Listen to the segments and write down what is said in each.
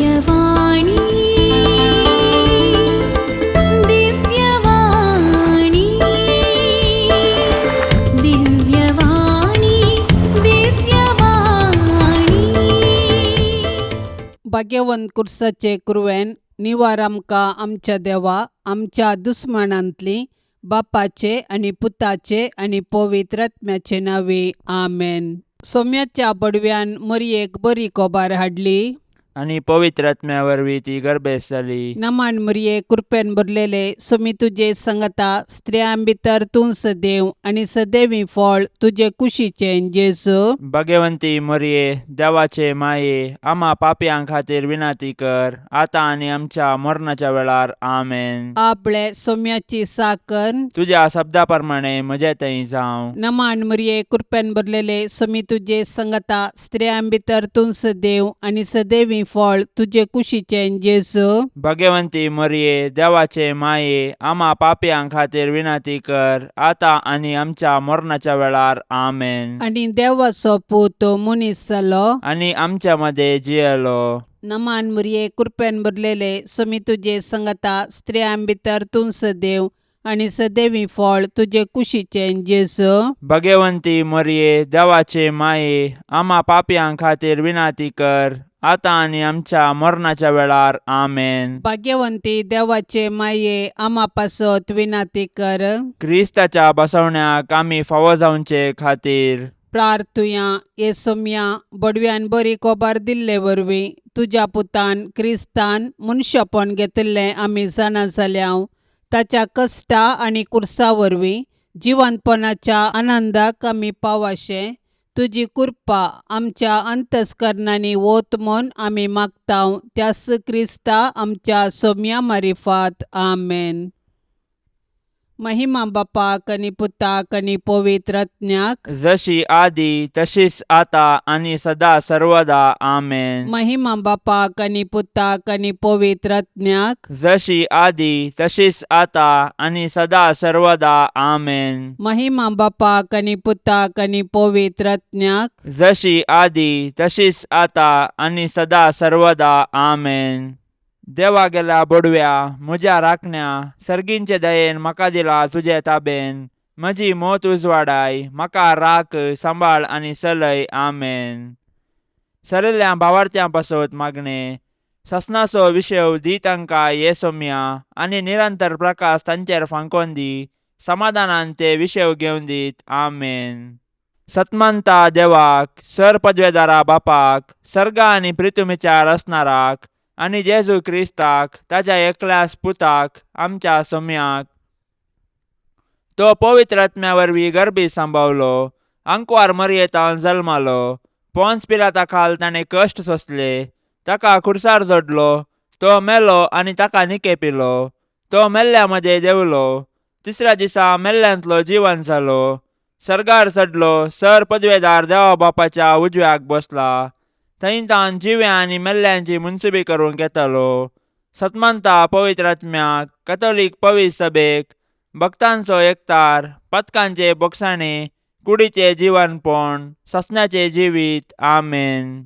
दिव्यवाणी, दिव्यवाणी, दिव्यवाणी, दिव्यवाणी. भाग्यवंत कुर्साचे कुरवेन निवार आमकां आमच्या देवा आमच्या दुस्मानांतली बापाचे आनी पुताचे आनी पवित्र आत्म्याचे नांवे आमेन. सोम्याच्या बडव्यान मरयेक बरी कोबार हाडली आनी पवित्र आत्म्या वरवीं ती गर्भेस्त जाली. नमान मरये, कृपेन भरलेले, सोमी तुजे संगता, स्त्रियां भितर तूं सदैव आनी सदैवी फळ तुजे कुशीचें जेजू. भगवंती मरये, देवाचे माये, आमा पापयां खातीर विनंती कर, आतां आनी आमच्या मरणाच्या वेळार. आमेन. आपले सोम्याची साकर. तुज्या शब्दा प्रमाणे म्हजे थंय जावं. नमान मरये, कृपेन भरलेले, सोमी तुजे संगता, स्त्रियां भितर तूं सदैव आनी सदैवी फळ तुजे कुशीचें जेजू. भगवंती मरये, देवाचे माये, आमा पापयां खातीर विनंती कर, आतां आनी आमच्या मरणाच्या वेळार. आमेन. आनी देवाचो पूत मनीस जालो आनी आमच्या मदें जियेलो. नमान मरये, कृपेन भरलेले, सोमी तुजे संगता, स्त्रियां भितर तूं सदैव आनी सदैवी फळ तुजे कुशीचें जेजू. भगवंती मरये, देवाचे माये, आमा पापयां खातीर विनंती कर, आतां आनी आमच्या मरणाच्या वेळार. आमेन. भाग्यवंती देवाचे माये, आमा पासत विनंती कर. क्रिस्ताच्या बसवण्याक आमी फावो जावचे खातीर प्रार्थुया. हे सोम्या, बडव्यान बरी कोबार दिल्ले वरवीं तुज्या पुतान क्रिस्तान मनशापण घेतिल्लें आमी जाणा जाल्या. ताच्या कश्टा आनी कुर्सा वरवीं जिवंतपणाच्या आनंदाक आमी पावाशें तुजी कृपा आमच्या अंतस्करणांनी वत म्हूण आमी मागता, त्यास क्रिस्ता आमच्या सोम्या मारिफात. आमेन. महिमा बापाक आनी पुताक आनी पवित्र आत्म्याक. जशी आदी तशीच आता आनी सदा सर्वदा. आमेन. महिमा बापाक आनी पुताक आनी पवित्र आत्म्याक. जशी आदी तशीच आता आनी सदा सर्वदा. आमेन. महिमा बापाक आनी पुताक आनी पवित्र आत्म्याक. जशी आदी तशीच आता आनी सदा सर्वदा. आमेन. देवा गेल्या बोडव्या, म्हज्या राखण्या, सर्गींचे दयेन म्हाका दिला तुजे ताबेन. म्हजी मोत उजवाडाय, म्हाका राख, सांबाळ आनी चलय. आमेन. सरिल्ल्या भावार्थ्यां पासत मागणें. ससनाचो विशेव दी तांकां ये सोम्या आनी निरंतर प्रकाश तांचेर फांकोन दी. समाधानान ते विशेव घेवन दीत. आमेन. सतमंता देवाक, सर पदवेदारा बापाक, सर्गा आनी प्रितुमीच्या रचणाराक आनी जेजू क्रिस्ताक ताच्या एकल्याच पुताक, आमच्या सोम्याक, तो पवित्र आत्म्या वरवीं गर्भी सांबावलो, आंकवार मरयेतान जल्मालो, पोन्स पिलाता खाल ताणें कश्ट सोंसले, ताका खुर्सार जोडलो, तो मेलो आनी ताका निकेपिलो, तो मेल्ल्या मदें देंवलो, तिसऱ्या दिसा मेल्ल्यांतलो जिवन जालो, सर्गार चडलो, सर पदवेदार देवा बापाच्या उजव्याक बसला, थंय तावन जिव्या आनी मेल्ल्यांची मुनसुबी करूंक येतालो. सतमंता पवित्र आत्म्याक, कथोलीक पवित्र सभेक, भक्तांचो एकतार, पथकांचे बोगसाणे, कुडीचे जिवनपण, ससण्याचे जिवीत. आमेन.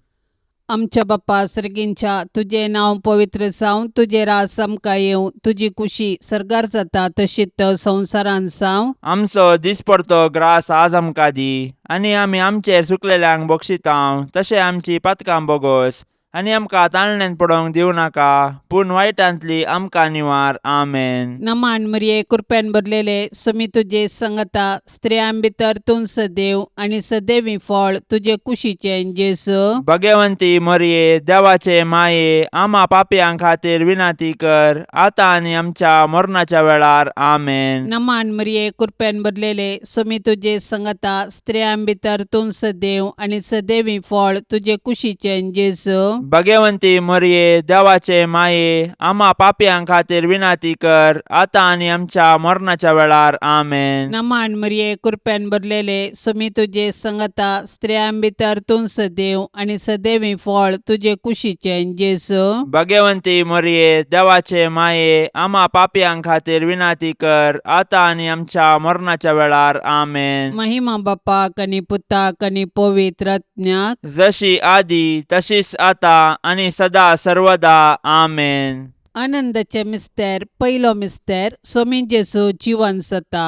आमच्या बाप्पा सर्गींच्या, तुजें नांव पवित्र जावं, तुजें राज आमकां येवं, तुजी कुशी सर्गार जाता तशीच संवसारांत जावं. आमचो दिसपडतो ग्रास आज आमकां दी आनी आमी आमचेर चुकलेल्यांक बक्षितांव तशें आमची पातकां बोगोस आनी आमकां ताळण्यांत पडोवंक दिवं नाका, पूण वायटांतली आमकां निवार. आमेन. नमान मरिये, कृपेन भरलेले, सुमी तुजे संगता, स्त्रियां भितर तूं सदैव आनी सदैवी फळ तुजे कुशीचें जेजू. भगवंती मरिये, देवाचे माये, आमा पापयां खातीर विनंती कर, आतां आनी आमच्या मरणाच्या वेळार. आमेन. नमान मरिये, कृपेन भरलेले, सुमी तुजे संगता, स्त्रियां भितर तूं सदैव आनी सदैवी फळ तुजे कुशीचें जेजू. भगवंती मरिये, देवाचे माये, आमा पापयां खातीर विनंती कर, आतां आनी आमच्या मरणाच्या वेळार. आमेन. नमान मरिये, कृपेन भरलेले, सुमी तुजे संगता, स्त्रियां भितर तूं सदैव आनी सदैवी फळ तुजे कुशीचें जेजू. भगवंती मरिये, देवाचे माये, आमा पापयां खातीर विनंती कर, आतां आनी आमच्या मरणाच्या वेळार. आमेन. महिमा बापाक आनी पुताक आनी पवित्र आत्म्याक. जशी आदी तशीच आता आतां आनी सदा सर्वदा. आमेन. आनंदाचे मिस्तेर. पयलो मिस्तेर, सोमी जेजू जिवन जाता.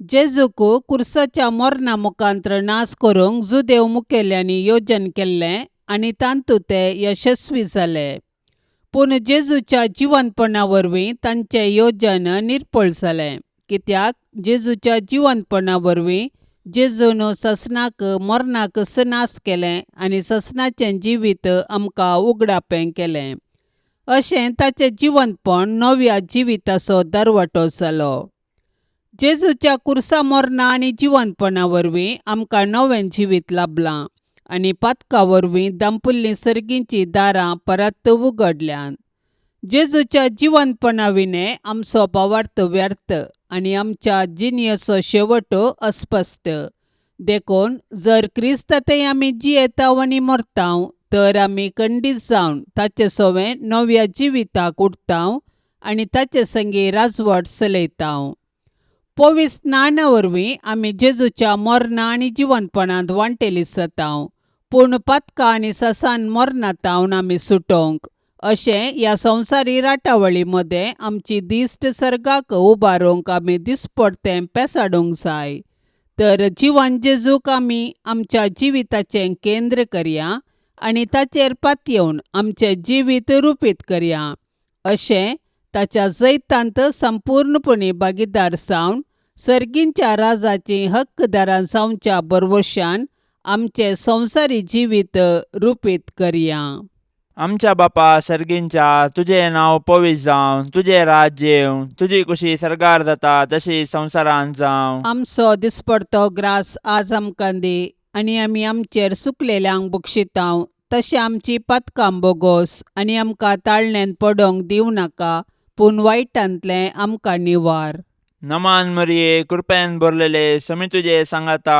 जेजूक कुर्साच्या मरणा मुखांत्र नाश करूंक जुदेव मुखेल्यांनी योजन केल्लें आनी तातूंत ते यशस्वी जाले. पूण जेजूच्या जिवनपणा वरवीं तांचें योजन निर्फळ जालें, कित्याक जेजूच्या जिवनपणा वरवीं जेजून ससनाक मरणाक नाश केलें आनी ससनाचें जिवीत आमकां उगडापें केलें. अशें ताचें जिवनपण नव्या जिविताचो दरवटो जालो. जेजूच्या कुर्सा मरणा आनी जिवनपणा वरवीं आमकां नवें जिवीत लाबलां आनी पातका वरवीं दांपुल्लीं सर्गींचीं दारां परत उगडल्यांत. जेजूच्या जिवनपणा विणें आमचो भावार्थ व्यर्थ आनी आमच्या जिणेचो शेवट अस्पश्ट. देखून जर क्रिस्तांतय आमी जियेताव आनी मरताव तर आमी खंडीत जावन ताचे सवें नव्या जिविताक उठताव आनी ताचे संगी राजवट चलयताव. पवित्र स्नाना वरवीं आमी जेजूच्या मरणा आनी जिवनपणांत वांटेली जाताव. पूण पातकां आनी ससान मरणांत आमी सुटोवंक अशें ह्या संवसारी राटावळी मदें आमची दिश्ट सर्गाक उबारूंक आमी दिसपडतें पेसाडूंक जाय. तर जिवन जेजूक आमी आमच्या जिविताचें केंद्र करया आनी ताचेर पातयेवन आमचें जिवीत रुपीत करया. अशें ताच्या जैतांत संपूर्णपणी भागीदार जावन सर्गींच्या राजाचीं हक्कदारां जावच्या भरवशान आमचें संवसारी जिवीत रुपीत करया. आमच्या बापा सर्गींच्या, तुजें नांव पवित्र जावं, तुजें राज्य येवं, तुजी कुशी सर्गार जाता तशी संवसारांत जावं. आमचो दिसपडतो ग्रास आज आमकां दी आनी आमी आमचेर सुकलेल्यांक बक्षितांव तशें आमची पातकां बोगोस आनी आमकां ताळण्यान पडोवंक दिवं नाका, पूण वायटांतलें आमकां निवार. नमान मरिये, कृपेन भरलेले, समी तुजे सांगाता,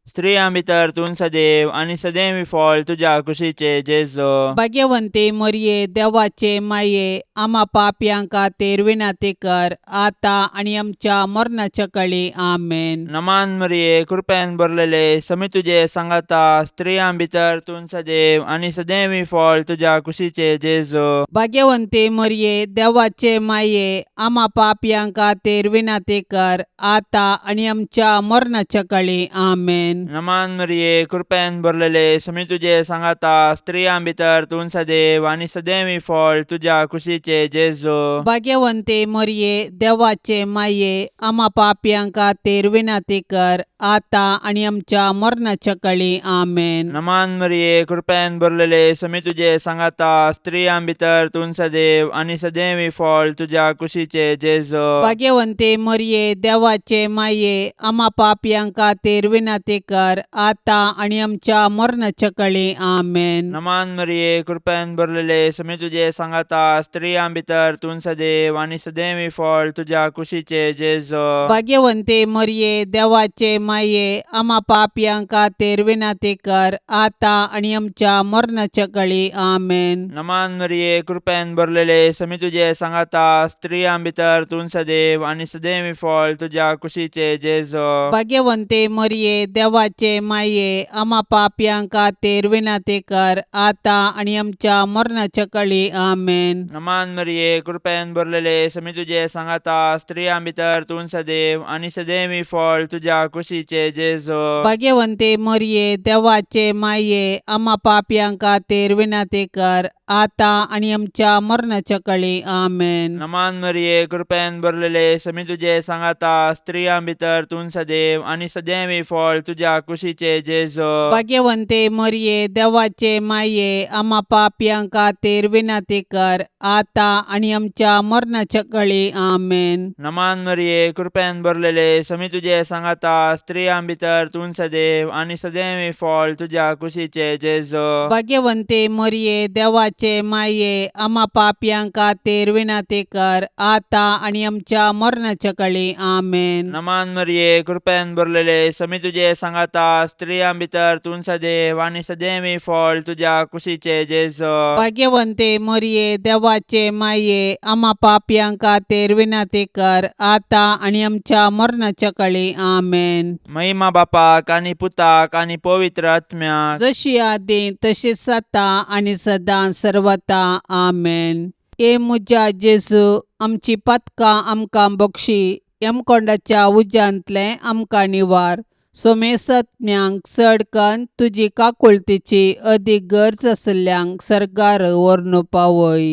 स्त्रियां भितर तूं सदैव आनी सदैव फळ तुज्या कुशीचे जेजो. भाग्यवंती मरिये, देवाचे माये, आमा पापयां खातीर विनंती कर, आतां आनी आमच्या मरणाच्या कळी. आमेन. नमान मरिये, कृपेन भरलेले, समी तुजे सांगाता, स्त्रियां भितर तूं सदैव आनी सदैव फळ तुज्या कुशीचे जेजो. भाग्यवंती मरिये, देवाचे माये, आमा पापयां खातीर विनंती कर, आतां आनी आमच्या मरणाच्या कळी. आमेन. नमान मरिये, कृपेन भरलेले, समी तुजे सांगाता, स्त्रियां भितर तूं सदैव आनी सदैव फळ तुज्या कुशीचे जेजो. भाग्यवंती मरिये, देवाचे माये, आमा पापयां खातीर विनंती कर, आतां आनी आमच्या मरणाच्या कळी. आमेन. नमान मरिये, कृपेन भरलेले, समी तुजे सांगाता, स्त्रियां भितर तूं सदैव आनी सदैव फळ तुज्या कुशीचे जेजो. भाग्यवंती मरिये, देवाचे माये, आमा पापयां खातीर विनंती कर, आतां आनी आमच्या मरणाच्या कळी. आमेन. नमान मरिये, कृपेन भरलेले, समी तुजे सांगाता, स्त्रियां भितर तूं सदैव आनी सदैव फळ तुज्या कुशीचे जेजो. भाग्यवंती मरिये, देवाचे माये, आमा पापयां खातीर विनंती कर, आतां आनी आमच्या मरणाच्या कळी. आमेन. नमान मरिये, कृपेन भरलेले, समी तुजे सांगाता, स्त्रियां भितर तूं सदैव आनी सदैव फळ तुज्या कुशीचे जेजो. भाग्यवंती मरिये, देवाचे माये, आमा पापयां खातीर विनंती कर, आतां आनी आमच्या मरणाच्या कळी. आमेन. नमान मरिये, कृपेन भरलेले, समी तुजे सांगाता, स्त्रियां भितर तूं सदैव आनी सदैव फळ तुज्या कुशीचे जेजो. भाग्यवंती मरिये, देवाचे माये, आमा पापयां खातीर विनंती कर, आतां आनी आमच्या मरणाच्या कळी. आमेन. नमान मरिये, कृपेन भरलेले, समी तुजे सांगाता, स्त्रियां भितर तूं सदैव आनी सदैव फळ तुज्या कुशीचे जेजो. भाग्यवंती मरिये, देवाचे माये, आमा पापयां खातीर विनंती कर, आतां आनी आमच्या मरणाच्या कळी. आमेन. नमान मरिये, कृपेन भरलेले, समी तुजे सांगाता, स्त्रियां भितर तूं सदैव आनी सदैव फळ तुज्या कुशीचे जेजो. भाग्यवंती मरिये, देवाचे देवाचे माये आमा पापयां खातीर विनंती कर आतां आनी आमच्या मरणाच्या कळी. आमेन. नमान मरिये, कृपेन भरलेले, समी तुजे सांगाता, स्त्रियां भितर तूं सदैव आनी सदैवी फळ तुज्या कुशीचे जेजो. भाग्यवंते मरिये, देवाचे माये, आमा पापयां खातीर विनंती कर आतां आनी आमच्या मरणाच्या कळी. आमेन. महिमा बापाक आनी पुताक आनी पवित्र आत्म्याक. जशी आदी तशीच आतां आनी सदां सर्वता. आमेन. ए म्हज्या जेजू, आमची पातकां आमकां बक्षी, यमकोंडाच्या उज्यांतलें आमकां निवार, सोमेसत्म्यांक चड कन्न तुजी काकुळतीची अदीक गरज आशिल्ल्यांक सर्गार व्हरून पावय.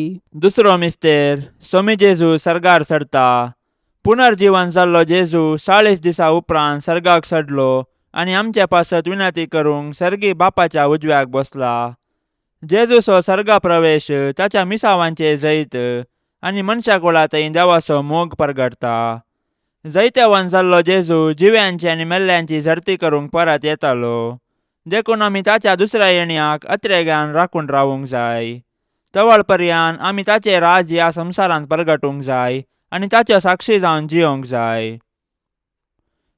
दुसरो मिस्तेर, सोमी जेजू सर्गार चडता. पुनर्जीवन जाल्लो जेजू 40 दिसा उपरांत सर्गाक चडलो आनी आमचे पासत विनंती करूंक सर्गी बापाच्या उजव्याक बसला. जेजूचो सर्गा प्रवेश ताच्या मिसावांचे जैत आनी मनशा कुळा थंय देवाचो मोग परगटता. जैतेवान जाल्लो जेजू जिव्यांची आनी मेल्ल्यांची झडती करूंक परत येतालो, देखून आमी ताच्या दुसऱ्या येण्याक अत्रेगान राखून रावूंक जाय. तवळ पर्यान आमी ताचें राज ह्या संवसारांत परगटूंक जाय आनी ताच्यो साक्षी जावन जियोंक जाय.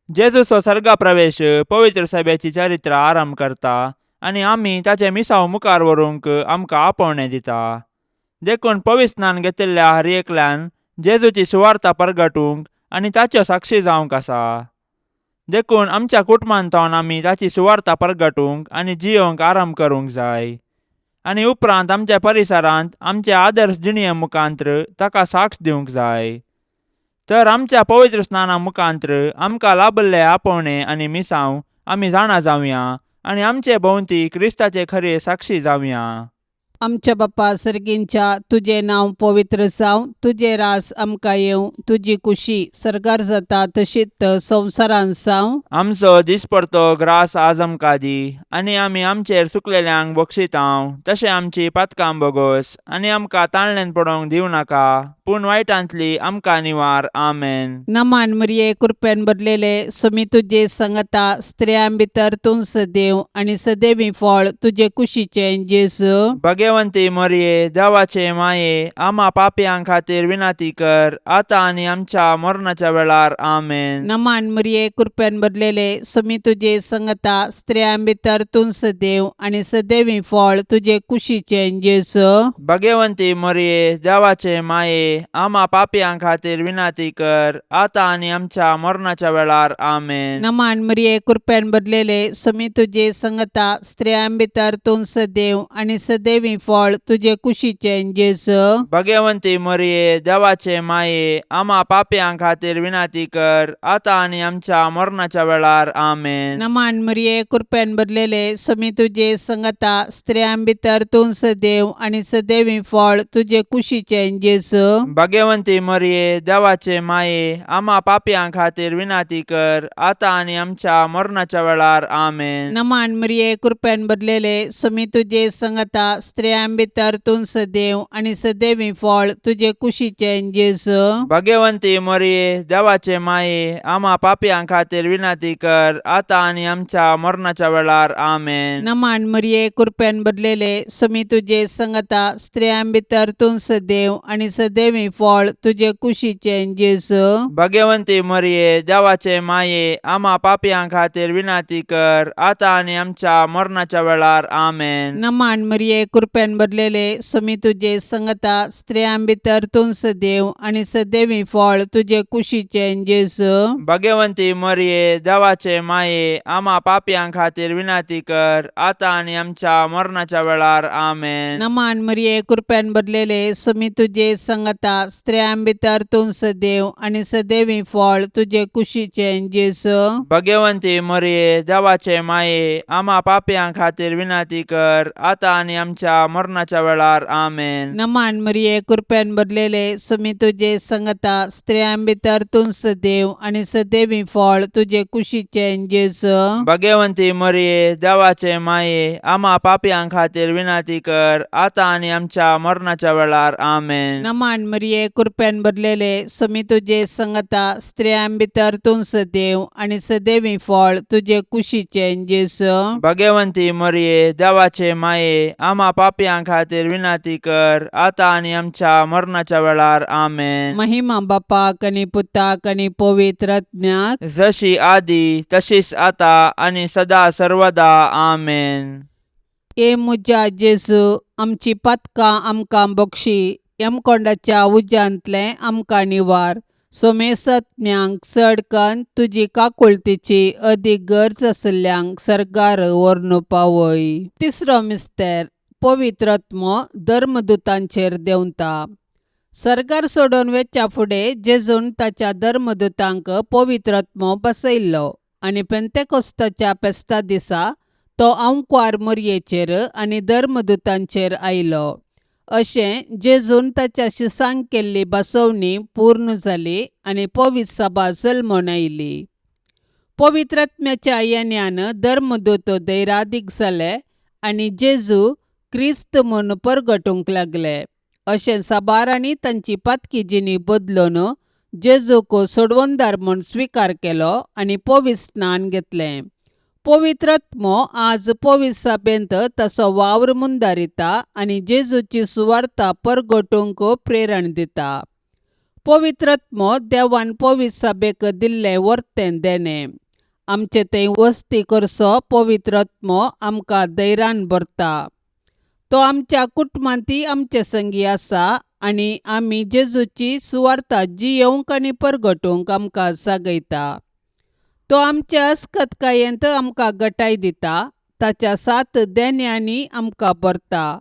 जेजूचो सर्गा प्रवेश पवित्र सभेची चरित्र आरंभ करता आनी आमी ताचें मिसांव मुखार व्हरूंक आमकां आपोवणें दिता. देखून पवित्र स्नान घेतिल्ल्या हर एकल्यान जेजूची सुवार्ता परगटूंक आनी ताच्यो साक्षी जावंक आसा. देखून आमच्या कुटुंबांत आमी ताची सुवार्ता परगटूंक आनी जियोंक आरंभ करूंक जाय आनी उपरांत आमच्या परिसरांत आमचे आदर्श जिणये मुखांत्र ताका साक्ष दिवंक जाय. तर आमच्या पवित्र स्नाना मुखांत्र आमकां लाभल्ले आपोवणें आनी मिसांव आमी जाणा जावया आनी आमचे भोंवती क्रिस्ताचे खरे साक्षी जावया. आमच्या बाप्पा सर्गींच्या, तुजें नांव पवित्र जावं, तुजें रास आमकां येवं, तुजी कुशी सर्गार जाता तशीच संवसारांत जावं. आमचो दिसपडतो ग्रास आज आमकां दी आनी आमी आमचेर सुकलेल्यांक बक्षितांव तशें आमची पातकां बोगोस आनी आमकां ताळणेन पडोवंक दिवं नाका, पूण वायटांतली आमकां निवार. आमेन. नमान मरिये, कृपेन भरलेले, सुमी तुजे संगता, स्त्रियां भितर तूं सदैव आनी सदैवी फळ तुजे कुशीचें जेजू. भगवंती मरिये, देवाचे माये, आमा पापयां खातीर विनंती कर आतां आनी आमच्या मरणाच्या वेळार. आमेन. नमान मरिये, कृपेन भरलेले, सुमी तुजे संगता, स्त्रियां भितर तूं सदैव आनी सदैवी फळ तुजे कुशीचें जेजू. भगवंती मरिये, देवाचे माये, आमा पापयां खातीर विनंती कर आतां आनी आमच्या मरणाच्या वेळार. आमेन. नमान मरिये, कृपेन भरलेले, सुमी तुजे संगता, स्त्रियां भितर तूं सदैव आनी सदैवी फळ तुजे कुशीचें जेजू. भगवंती मरिये, देवाचे माये, आमा पापयां खातीर विनंती कर आतां आनी आमच्या मरणाच्या वेळार. आमेन. नमान मरिये, कृपेन भरलेले, सुमी तुजे संगता, स्त्रियां भितर तूं सदैव आनी सदैवी फळ तुजे कुशीचें जेजू. भगवंती मरिये, देवाचे माये, आमा पापयां खातीर विनंती कर आतां आनी आमच्या मरणाच्या वेळार. आमेन. नमान मरिये, कृपेन भरलेले, सुमी तुजे संगता, स्त्रियां भितर तूं सदैव आनी सदैवी फळ तुजे कुशीचें जेजू. भगवंती मरिये, देवाचे माये, आमा पापयां खातीर विनंती कर आतां आनी आमच्या मरणाच्या वेळार. आमेन. नमान मरिये, कृपेन भरलेले, सुमी तुजे संगता, स्त्रियां भितर तूं सदैव आनी सदैवी फळ तुजे कुशीचें जेजू. भगवंती मरिये, देवाचे माये, आमा पापयां खातीर विनंती कर आतां आनी आमच्या मरणाच्या वेळार. आमेन. नमान मरिये, कृपेन भरलेले, सुमी तुजे संगता, स्त्रियां भितर तूं सदैव आनी सदैवी फळ तुजे कुशीचें जेजू. भगवंती मरिये, देवाचे माये, आमा पापयां खातीर विनंती कर आतां आनी आमच्या मरणाच्या वेळार. आमेन. नमान मरिये, कृपेन भरलेले, सुमी तुजे संगता, स्त्रियां भितर तूं सदैव आनी सदैवी फळ तुजे कुशीचें जेजू. भगवंती मरिये, देवाचे माये, आमा पापयां खातीर विनंती कर आतां आनी आमच्या मरणाच्या वेळार. आमेन. नमान मरिये, कृपेन भरलेले, सुमी तुजे संगता, स्त्रियां भितर तूं सदैव आनी सदैवी फळ तुजे कुशीचें जेजू. भगवंती मरिये, देवाचे माये, आमा पापयां खातीर विनंती कर आतां आनी आमच्या मरणाच्या वेळार. आमेन. नमान मरिये, कृपेन भरलेले, सुमी तुजे संगता, स्त्रियां भितर तूं सदैव आनी सदैवी फळ तुजे कुशीचें जेजू. भगवंती मरिये, देवाचे माये, आमा पापयां पापयां खातीर विनंती कर आतां आनी आमच्या मरणाच्या वेळार. आमेन. महिमा बापाक आनी पुताक आनी पवित्र आत्म्याक. जशी आदी तशीच आता आनी सदा सर्वदा. आमेन. ए म्हज्या जेजू, आमची पातकां आमकां बक्षी, यमकोंडाच्या उज्यांतलें आमकां निवार, सोमेसत्म्यांक चड कन्न तुजी काकुळतीची अदीक गरज आशिल्ल्यांक सर्गार व्हरून पावय. तिसरो मिस्तेर, पवित्र आत्मो धर्मदुतांचेर देंवता. सर्गार सोडून वेच्या फुडें जेजून ताच्या धर्मदुतांक पवित्र आत्मो बसयल्लो आनी पेंतेकोस्ताच्या फेस्ता दिसा तो आंकवार मोरयेचेर आनी धर्मदुतांचेर आयलो. अशें जेजून ताच्या शिसांक केल्ली बसवणी पूर्ण जाली आनी पवित्र सभा जल्मून आयली. पवित्र आत्म्याच्या येण्यान धर्मदूत धैरादीक जाले आनी जेजू क्रिस्त म्हूण परगटूंक लागले. अशें साबारांनी तांची पातकी जिणी बदलून जेजूक सोडवणदार म्हूण स्विकार केलो आनी पवित्र स्नान घेतलें. पवित्र आत्मो आज पवित्र सभेंत ताचो वावर मुंदारिता आनी जेजूची सुवार्ता परगटूंक प्रेरण दिता. पवित्र आत्मो देवान पवित्र सभेक दिल्लें वर्तें देणें. आमचे थंय वस्ती करचो पवित्र आत्मो आमकां धैर्यान भरता. तो आमच्या कुटुंबांतय आमचे संगी आसा आनी आमी जेजूची सुवार्ता जियेवंक आनी परगटूंक आमकां जागयता. तो आमच्या अस्कतकायेंत आमकां गटाय दिता, ताच्या सात देण्यांनी आमकां भरता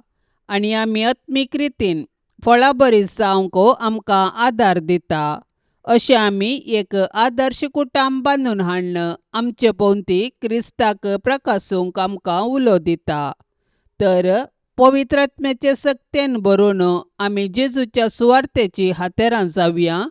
आनी आमी आत्मीक रितीन फळाबरी जावंक आमकां आदार दिता. अशें आमी एक आदर्श कुटुंब बांदून हाडून आमचे भोंवती क्रिस्ताक प्रकासूंक आमकां उलो दिता. तर पवित्र आत्म्याचे सक्तेन भरून आमी जेजूच्या सुवार्तेची हातेरां जावया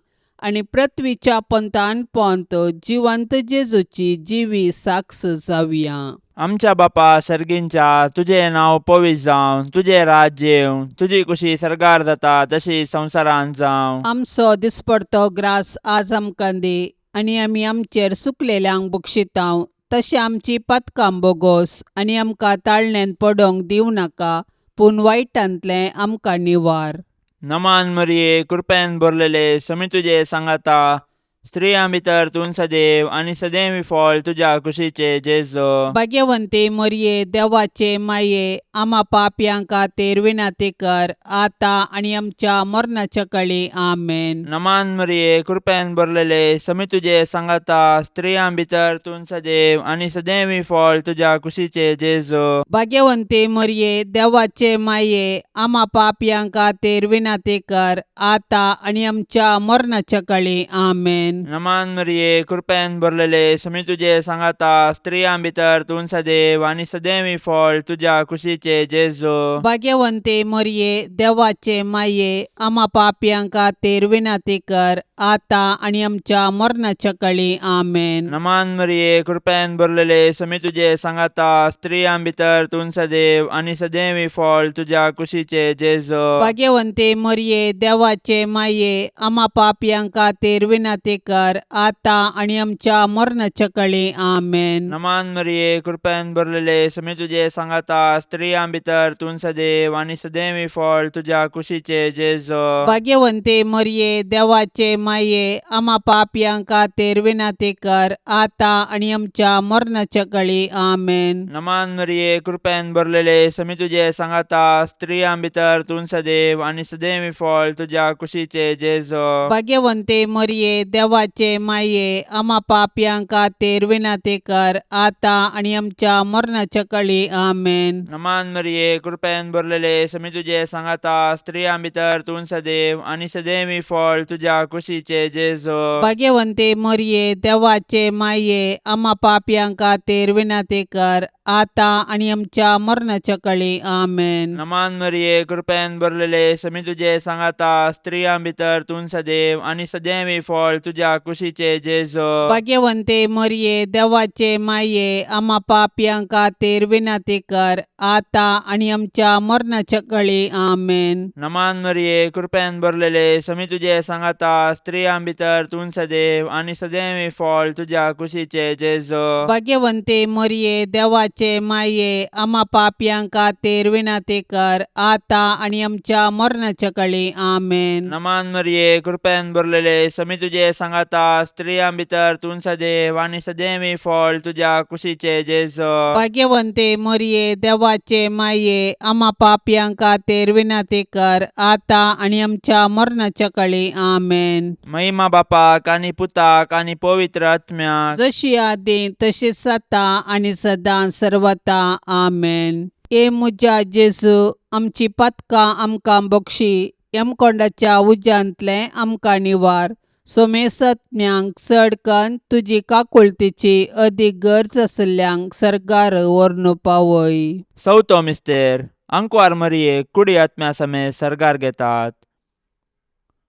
आनी पृथ्वीच्या पंथान पोंत जिवंत जेजूची जिवी साक्ष जावया. आमच्या बापा सर्गींच्या, तुजें नांव पवित्र जावं, तुजें राज्य येवं, तुजी कुशी सर्गार जाता तशी संवसारांत जावं. आमचो दिसपडतो ग्रास आज आमकां दी आनी आमी आमचेर सुकलेल्यांक बक्षितांव तशें आमची पातकां बोगोस आनी आमकां ताळण्यांत पडोंक दिवं नाका, पूण वायटांतलें आमकां निवार. नमान मरिये, कृपेन भरलेले, समी तुजे सांगाता, स्त्रियां भितर तूं सदैव आनी सदैव फळ तुज्या कुशीचे जेजू. भाग्यवंती मरिये, देवाचे माये, आमा पापयां खातीर विनंती कर आतां आनी आमच्या मरणाच्या कळी. आमेन. नमान मरिये, कृपेन भरलेले, समी तुजे सांगाता, स्त्रियां भितर तूं सदैव आनी सदैव फळ तुज्या कुशीचे जेजू. भाग्यवंती मरिये, देवाचे माये, आमा पापयां खातीर विनंती कर आतां आनी आमच्या मरणाच्या कळी. आमेन. नमान मरिये, कृपेन भरलेले, समी तुजे सांगाता, स्त्रियां भितर तूं सदैव आनी सदैव फळ तुज्या कुशीचे जेजू. भाग्यवंती मरिये, देवाचे माये, आमा पापयां खातीर विनंती कर आतां आनी आमच्या मरणाच्या कळी. आमेन. नमान मरिये, कृपेन भरलेले, समी तुजे सांगाता, स्त्रियां भितर तूं सदैव आनी सदैव फळ तुज्या कुशीचे जेजू. भाग्यवंती मरिये, देवाचे माये, आमा पापयां खातीर विनंती कर आतां आनी आमच्या मरणाच्या कळी. आमेन. नमान मरिये, कृपेन भरलेले, समी तुजे सांगाता, स्त्रियां भितर तूं सदैव आनी सदैव फळ तुज्या कुशीचे जेजू. भाग्यवंती मरिये, देवाचे माये, आमा पापयां खातीर विनंती कर आतां आनी आमच्या मरणाच्या कळी. आमेन. नमान मरिये, कृपेन भरलेले, समी तुजे सांगाता, स्त्रियां भितर तूं सदैव आनी सदैव फळ तुज्या कुशीचे जेजू. भाग्यवंती मरिये, देवाचे माये, आमा पापयां खातीर विनंती कर आतां आनी आमच्या मरणाच्या कळी. आमेन. नमान मरिये, कृपेन भरलेले, समी तुजे सांगाता, स्त्रियां भितर तूं सदैव आनी सदैव फळ तुज्या कुशीचे जेजू. भाग्यवंती मरिये, देवाचे माये, आमा पापयां खातीर विनंती कर आतां आनी आमच्या मरणाच्या कळी. आमेन. नमान मरिये, कृपेन भरलेले, समी तुजे सांगाता, स्त्रियां भितर तूं सदैव आनी सदैव फळ तुज्या तुज्या कुशीचे जेजो. भाग्यवंते मरिये, देवाचे माये, आमा पापयां खातीर विनंती कर, आतां आनी आमच्या मरणाच्या कळी. आमेन. नमान मरिये, कृपेन भरलेले, समी तुजे सांगाता, स्त्रियां भितर तूं सदैव आनी सदैव फळ तुज्या कुशीचे जेजो. भाग्यवंते मरिये, देवाचे माये, आमा पापयां खातीर विनंती कर, आतां आनी आमच्या मरणाच्या कळी. आमेन. नमान मरिये, कृपेन भरलेले, समी तुजे सांगाता, स्त्रियां भितर तूं सदैव आनी सदैव फळ तुज्या कुशीचे जेजो. भाग्यवंते मरिये, देवाचे माये, आमा पापयां खातीर विनंती कर, आतां आनी आमच्या मरणाच्या कळी. आमेन. महिमा बापाक आनी पुताक आनी पवित्र आत्म्याक. जशी आदी तशीच आतां आनी सदां सर्वता. आमेन. हे म्हज्या जेजू, आमची पातकां आमकां बक्षी, यमकोंडाच्या उज्यांतलें आमकां निवार, सोमेसत्म्यांक चड कन्न तुजी काकुळतीची अदीक गरज आशिल्ल्यांक सर्गार व्हरून पावय. चवथो मिस्तेर. आंकवार मरियेक कुडी आत्म्या समेत सर्गार घेतात.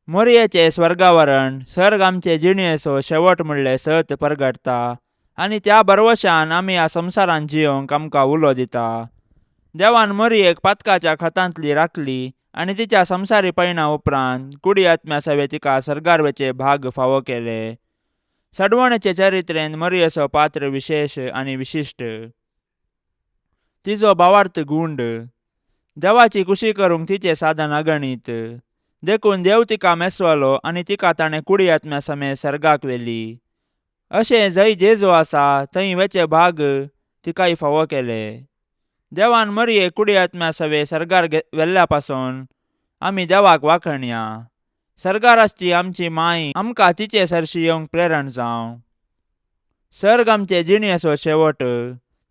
मोरयेचें स्वर्गावरण सर्ग आमचे जिणेचो शेवट म्हणलें सत परगटता आनी त्या भरवशान आमी ह्या संवसारांत जियोंक आमकां उलो दिता. देवान मोरयेक पातकाच्या खतांतली राखली आनी तिच्या संवसारी पयणा उपरांत कुडी आत्म्या सवे तिका सर्गार वचे भाग फावो केले. सडवणेचे चरित्रेन मोरयेचो पात्र विशेश आनी विशिश्ट. तिजो भावार्थ गुंड. देवाची कुशी करूंक तिचें साधन अगणीत. देखून देव तिका मेसवलो आनी तिका ताणें कुडी आत्म्या समेत सर्गाक व्हेली. अशें जंय जेजू आसा थंय वेचे भाग तिकाय फावो केले. देवान मरियेक कुडी आत्म्या सवे सर्गार व्हेल्ल्या पासून आमी देवाक वाखणया. सर्गार आसची आमची माय आमकां तिचे सरशी येवंक प्रेरण जावं. सर्ग आमचे जिणेचो शेवट.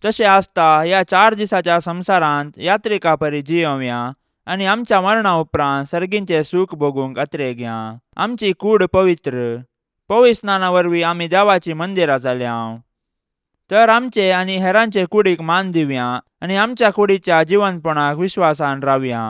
तशें आसता ह्या 4 दिसाच्या संवसारांत यात्रिका परी जियोवया आनी आमच्या मरणा उपरांत सर्गींचें सूख भोगूंक अत्रेगया. आमची कूड पवित्र. पवित्र स्नाना वरवीं आमी देवाचीं मंदिरां जाल्या. तर आमचे आनी हेरांचे कुडीक मान दिवया आनी आमच्या कुडीच्या जिवनपणाक विश्वासान रावया.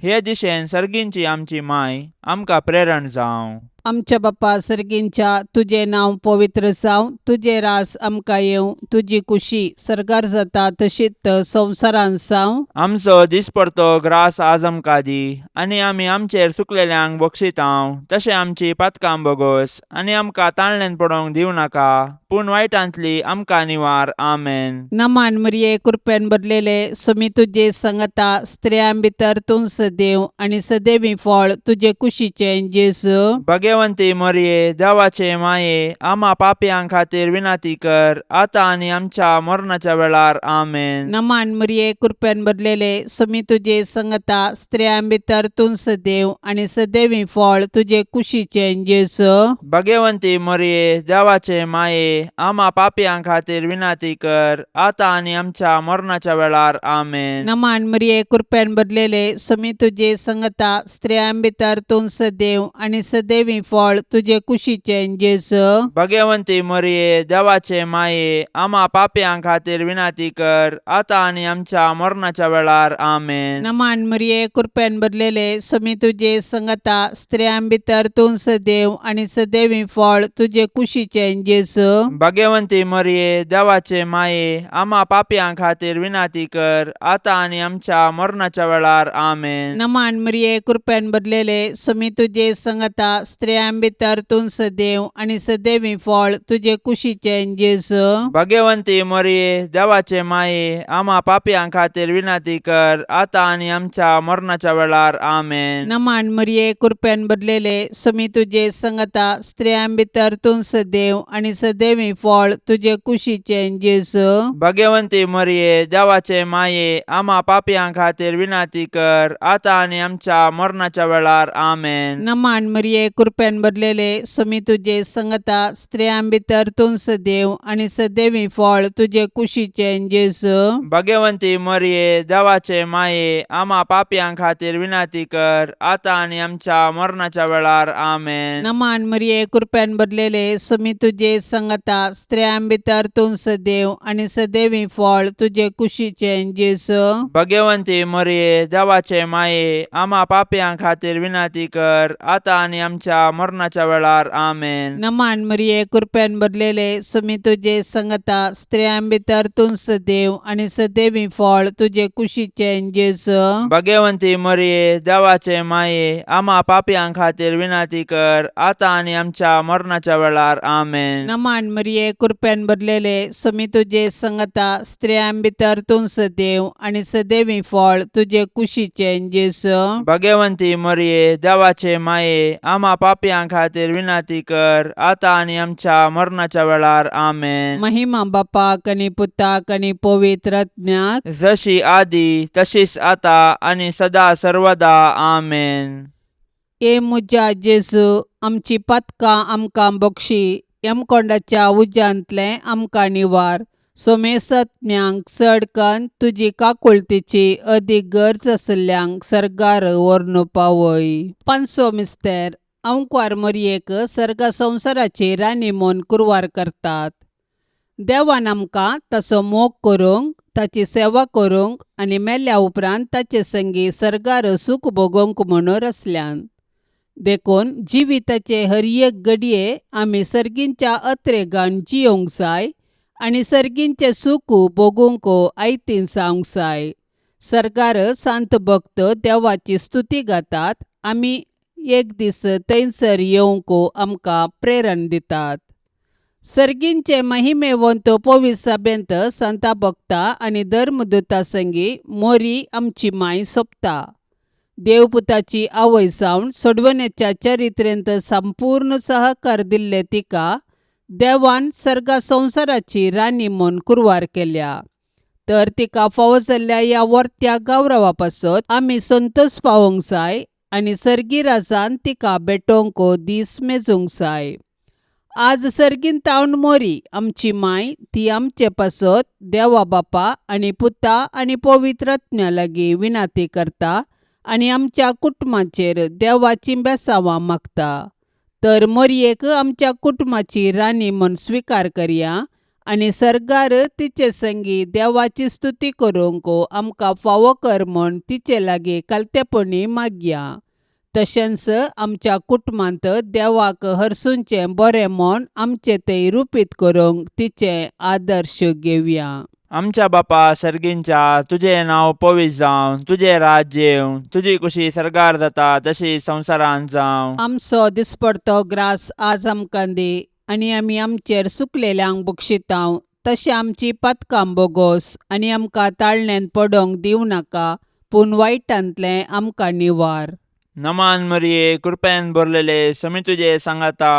हे दिशेन सर्गींची आमची माय आमकां प्रेरण जावं. आमच्या बापा सर्गींच्या, तुजें नांव पवित्र जावं, तुजें रास आमकां येवं, तुजी कुशी सर्गार जाता तशीच संवसारांत जावं. आमचो दिसपडतो ग्रास आज आमकां दी आनी आमी आमचेर चुकलेल्यांक बक्षितांव तशें आमची पातकां बोगोस आनी आमकां ताणल्यान पडोवंक दिवं नाका, पूण वायटांतली आमकां निवार. आमेन. नमान मरिये, कृपेन भरलेले, सुमी तुजे संगता, स्त्रियां भितर तूं सदैव आनी सदैवी फळ तुजे कुशीचें जेजू. भगवंती मरिये, देवाचे माये, आमा पापयां खातीर विनंती कर, आतां आनी आमच्या मरणाच्या वेळार. आमेन. नमान मरिये, कृपेन भरलेले, सुमी तुजे संगता, स्त्रियां भितर तूं सदैव आनी सदैवी फळ तुजे कुशीचें जेजू. भगवंती मरिये, देवाचे माये, आमा पापयां खातीर विनंती कर, आतां आनी आमच्या मरणाच्या वेळार. आमेन. नमान मरिये, कृपेन भरलेले, सुमी तुजे संगता, स्त्रियां भितर तूं सदैव आनी सदैवी फळ तुजे कुशीचें जेजू. भगवंती मरिये, देवाचे माये, आमा पापयां खातीर विनंती कर, आतां आनी आमच्या मरणाच्या वेळार. आमेन. नमान मरिये, कृपेन भरलेले, सुमी तुजे संगता, स्त्रियां भितर तूं सदैव आनी सदैवी फळ तुजे कुशीचें जेजू. भगवंती मरिये, देवाचे माये, आमा पापयां खातीर विनंती कर, आतां आनी आमच्या मरणाच्या वेळार. आमेन. नमान मरिये, कृपेन भरलेले, सुमी तुजे संगता, स्त्रियां भितर तूं सदैव आनी सदैवी फळ तुजे कुशीचें जेजू. भगवंती मरिये, देवाचे माये, आमा पापयां खातीर विनंती कर, आतां आनी आमच्या मरणाच्या वेळार. आमेन. नमान मरिये, कृपेन भरलेले, सुमी तुजे संगता, स्त्रियां भितर तूं सदैव आनी सदैवी फळ तुजे कुशीचें जेजू. भगवंती मरिये, देवाचे माये, आमा पापयां खातीर विनंती कर, आतां आनी आमच्या मरणाच्या वेळार. आमेन. नमान मरिये, कृपेन भरलेले, सुमी तुजे संगता, स्त्रियां भितर तूं सदैव आनी सदैवी फळ तुजे कुशीचें जेजू. भगवंती मरिये, देवाचे माये, आमा पापयां खातीर विनंती कर, आतां आनी आमच्या मरणाच्या वेळार. आमेन. नमान मरिये, कृपेन भरलेले, सुमी तुजे संगता, स्त्रियां भितर तूं सदैव आनी सदैवी फळ तुजे कुशीचें जेजू. भगवंती मरिये, देवाचे माये, आमा पापयां खातीर विनंती कर, आतां आनी आमच्या आमच्या मरणाच्या वेळार. आमेन. नमान मरिये, कृपेन भरलेले, सुमी तुजे संगता, स्त्रियां भितर तूं सदैव आनी सदैवी फळ तुजे कुशीचें जेजू. भगवंती मरिये, देवाचे माये, आमा पापयां खातीर विनंती कर, आतां आनी आमच्या मरणाच्या वेळार. आमेन. नमान मरिये, कृपेन भरलेले, सुमी तुजे संगता, स्त्रियां भितर तूं सदैव आनी सदैवी फळ तुजे कुशीचें जेजू. भगवंती मरिये, देवाचे माये, आमा पापयां खातीर विनंती कर, आतां आनी आमच्या मरणाच्या वेळार. आमेन. महिमा बापाक आनी पुताक आनी पवित्र आत्म्याक. जशी आदी तशीच आता आनी सदा सर्वदा. आमेन. ए म्हज्या जेजू, आमची पातकां आमकां बक्षी, यमकोंडाच्या उज्यांतलें आमकां निवार, सोमेसत्म्यांक चड कन्न तुजी काकुळतीची अदीक गरज आशिल्ल्यांक सर्गार व्हरून पावय. पांचसो मिस्तेर. अंकवार मोरयेक सर्गा संवसाराची राणी म्हूण कुरवार करतात. देवान आमकां ताचो मोग करूंक, ताची सेवा करूंक आनी मेल्या उपरांत ताचे संगी सर्गार सूख भोगोवंक म्हणून रचल्यान. देखून जिविताचे हर एक घडये आमी सर्गींच्या अत्रेगान जियोंक जाय आनी सर्गींचें सूख भोगूंक आयतीन जावंक जाय. सर्गार सांत भक्त देवाची स्तुती गातात, आमी एक दीस थंयसर येवंक आमकां प्रेरण दितात. सर्गींचे महिमेवंत पवित्र सभेंत संता भक्ता आनी धर्मदूता संगी मोरी आमची माय सोंपता. देवपुताची आवय जावन सोडवण्याच्या चरित्रेंत संपूर्ण सहकार दिल्ले तिका देवान सर्गा संवसाराची राणी म्हूण कुरवार केल्या. तर तिका फावो जाल्ल्या ह्या वर्त्या गौरवा पासत आमी संतोश पावोवंक जाय आनी सर्गी राजान तिका भेटोवंक दीस मेजूंक जाय. आज सर्गीन तावन मोरी आमची माय ती आमचे पासत देवा बापा आनी पुता आनी पवित्र आत्म्या लागीं विनाती करता आनी आमच्या कुटुंबाचेर देवाची बेसांवां मागता. तर मोरयेक आमच्या कुटुंबाची राणी म्हूण स्विकार करया आनी सर्गार तिचे संगी देवाची स्तुती करूंक आमकां फावो कर म्हूण तिचे लागीं कालतेपणी मागया. तशेंच आमच्या कुटुंबांत देवाक हरसूंचें बरें म्हूण आमचें तें रुपीत करूंक तिचें आदर्श घेवया. आमच्या बापा सर्गींच्या, तुजें नांव पवित्र जावं, तुजें राज्य येवं, तुजी कुशी सर्गार जाता तशी संवसारांत जावं. आमचो दिसपडतो ग्रास आज आमकां दी आनी आमी आमचेर सुकलेल्यांक बक्षितांव तशें आमची पातकां बोगोस आनी आमकां ताळण्यांत पडोवंक दिवं नाका, पूण वायटांतलें आमकां निवार. नमान मरिये, कृपेन भरलेले, समी तुजे सांगाता,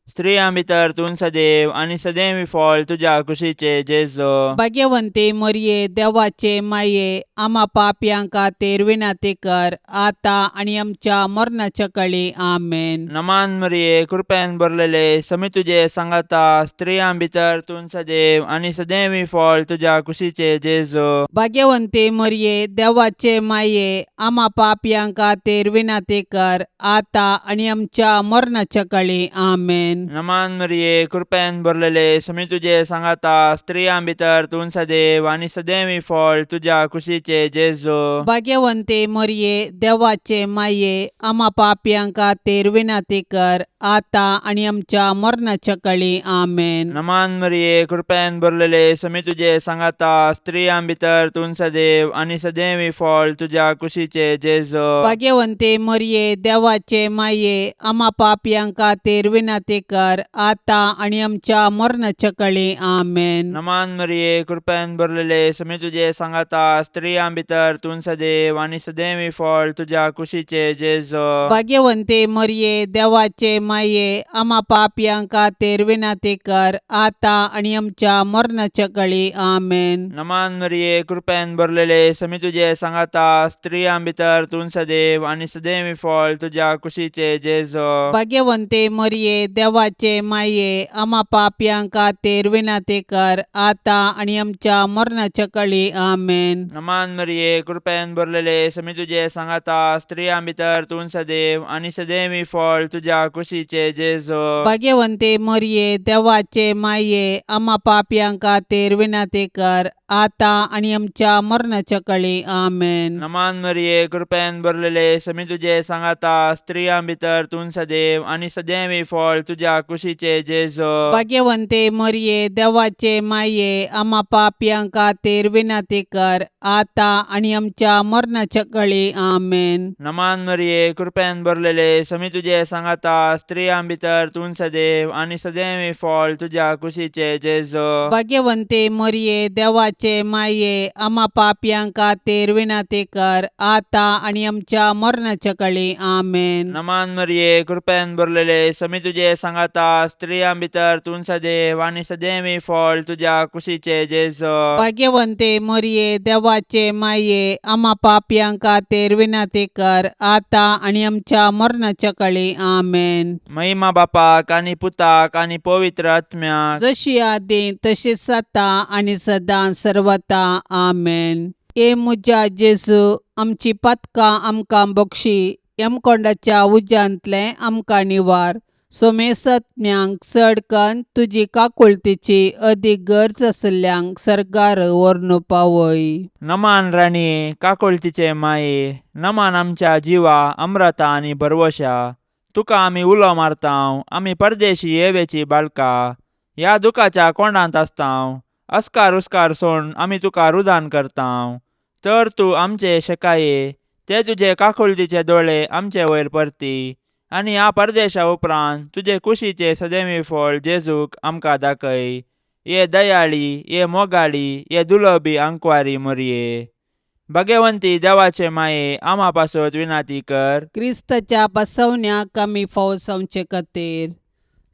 स्त्रियां भितर तूं सदैव आनी सदैव फळ तुज्या कुशीचे जेजो. भाग्यवंती मोरये, देवाचे माये, आमा पापयां खातीर विनंती कर, आतां आनी आमच्या मरणाच्या कळी. आमेन. नमान मरिये, कृपेन भरलेले, समी तुजे सांगाता, स्त्रियां भितर तूं सदैव आनी सदैव फळ तुज्या कुशीचे जेजो. भाग्यवंती मोरये, देवाचे माये, आमा पापयां खातीर विनंती कर, आतां आनी आमच्या मरणाच्या कळी. आमेन. नमान मरिये, कृपेन भरलेले, समी तुजे सांगाता, स्त्रियां भितर तूं सदैव आनी सदैव फळ तुज्या कुशीचे जेजो. भाग्यवंती मोरये, देवाचे माये, आमा पापयां खातीर विनंती कर, आतां आनी आमच्या मरणाच्या कळी. आमेन. नमान मरिये, कृपेन भरलेले, समी तुजे सांगाता, स्त्रियां भितर तूं सदैव आनी सदैव फळ तुज्या कुशीचे जेजो. भाग्यवंती मोरये, देवाचे माये, आमा पापयां खातीर विनंती कर, आतां आनी आमच्या मरणाच्या कळी. आमेन. नमान मरिये, कृपेन भरलेले, समी तुजे सांगाता, स्त्रियां भितर तूं सदैव आनी सदैव फळ तुज्या कुशीचे जेजो. भाग्यवंती मोरये, देवाचे माये, आमा पापयां खातीर विनंती कर, आतां आनी आमच्या मरणाच्या कळी. आमेन. नमान मरिये, कृपेन भरलेले, समी तुजे सांगाता, स्त्रियां भितर तूं सदैव आनी सदैव फळ तुज्या कुशीचे जेजो. भाग्यवंती मोरये, देवाचे माये, आमा पापयां खातीर विनंती कर, आतां आनी आमच्या मरणाच्या कळी. आमेन. नमान मरिये, कृपेन भरलेले, समी तुजे सांगाता, स्त्रियां भितर तूं सदैव आनी सदैव फळ तुज्या कुशीचे जेजो. भाग्यवंती मोरये, देवाचे माये, आमा पापयां खातीर विनंती कर, आतां आनी आमच्या मरणाच्या कळी. आमेन. नमान मरिये, कृपेन भरलेले, समी तुजे सांगाता, स्त्रियां भितर तूं सदैव आनी सदैवी फळ तुज्या कुशीचे जेजो. भाग्यवंते मरिये, देवाचे माये, आमा पापयां खातीर विनंती कर, आतां आनी आमच्या मरणाच्या कळी. आमेन. नमान मरिये, कृपेन भरलेले, समी तुजे सांगाता, स्त्रियां भितर तूं सदैव आनी सदैवी फळ तुज्या कुशीचे जेजो. भाग्यवंते मरिये, देवाचे माये, आमा पापयां खातीर विनंती कर, आतां आनी आमच्या मरणाच्या कळी. आमेन. नमान मरिये, कृपेन भरलेले, समी तुजे सांगाता, स्त्रियां भितर तूं सदैव आनी सदैवी फळ तुज्या कुशीचे जेजो. भाग्यवंते मरिये, देवाचे माये, आमा पापयां खातीर विनंती कर, आतां आनी आमच्या मरणाच्या कळी. आमेन. महिमा बापाक आनी पुताक आनी पवित्र आत्म्याक, जशी आदी तशीच आतां आनी सदां सर्वता. आमेन. ए म्हज्या जेजू, आमची पातकां आमकां बक्षी, यमकोंडाच्या उज्यांतलें आमकां निवार, सोमेसज्ञांक चड कन्न तुजी काकुळतीची अदीक गरज आशिल्ल्यांक सर्गार व्हरून पावय. नमान राणये, काकुळतीचे माये, नमान आमच्या जिवा अम्रता आनी भरवशा, तुका आमी उलो मारतांव, आमी परदेशी येवेची बाळका, ह्या दुखाच्या कोंडांत आसतांव, अस्कार उस्कार सोड आमी तुका रुदान करतांव, तर तूं आमचे शेकाये ते तुजे काकुळतीचे दोळे आमचे वयर परती आनी ह्या परदेशा उपरांत तुजे कुशीचे सदैवी फळ जेजूक आमकां दाखय. ये दयाळी, ये मोगाळी, ये दुलबी आंकवारी मोरये, भगवंती देवाचे माये, आमा पासत विनाती कर. क्रिस्ताच्या बसवण्याक आमी फावो जावचे खातीर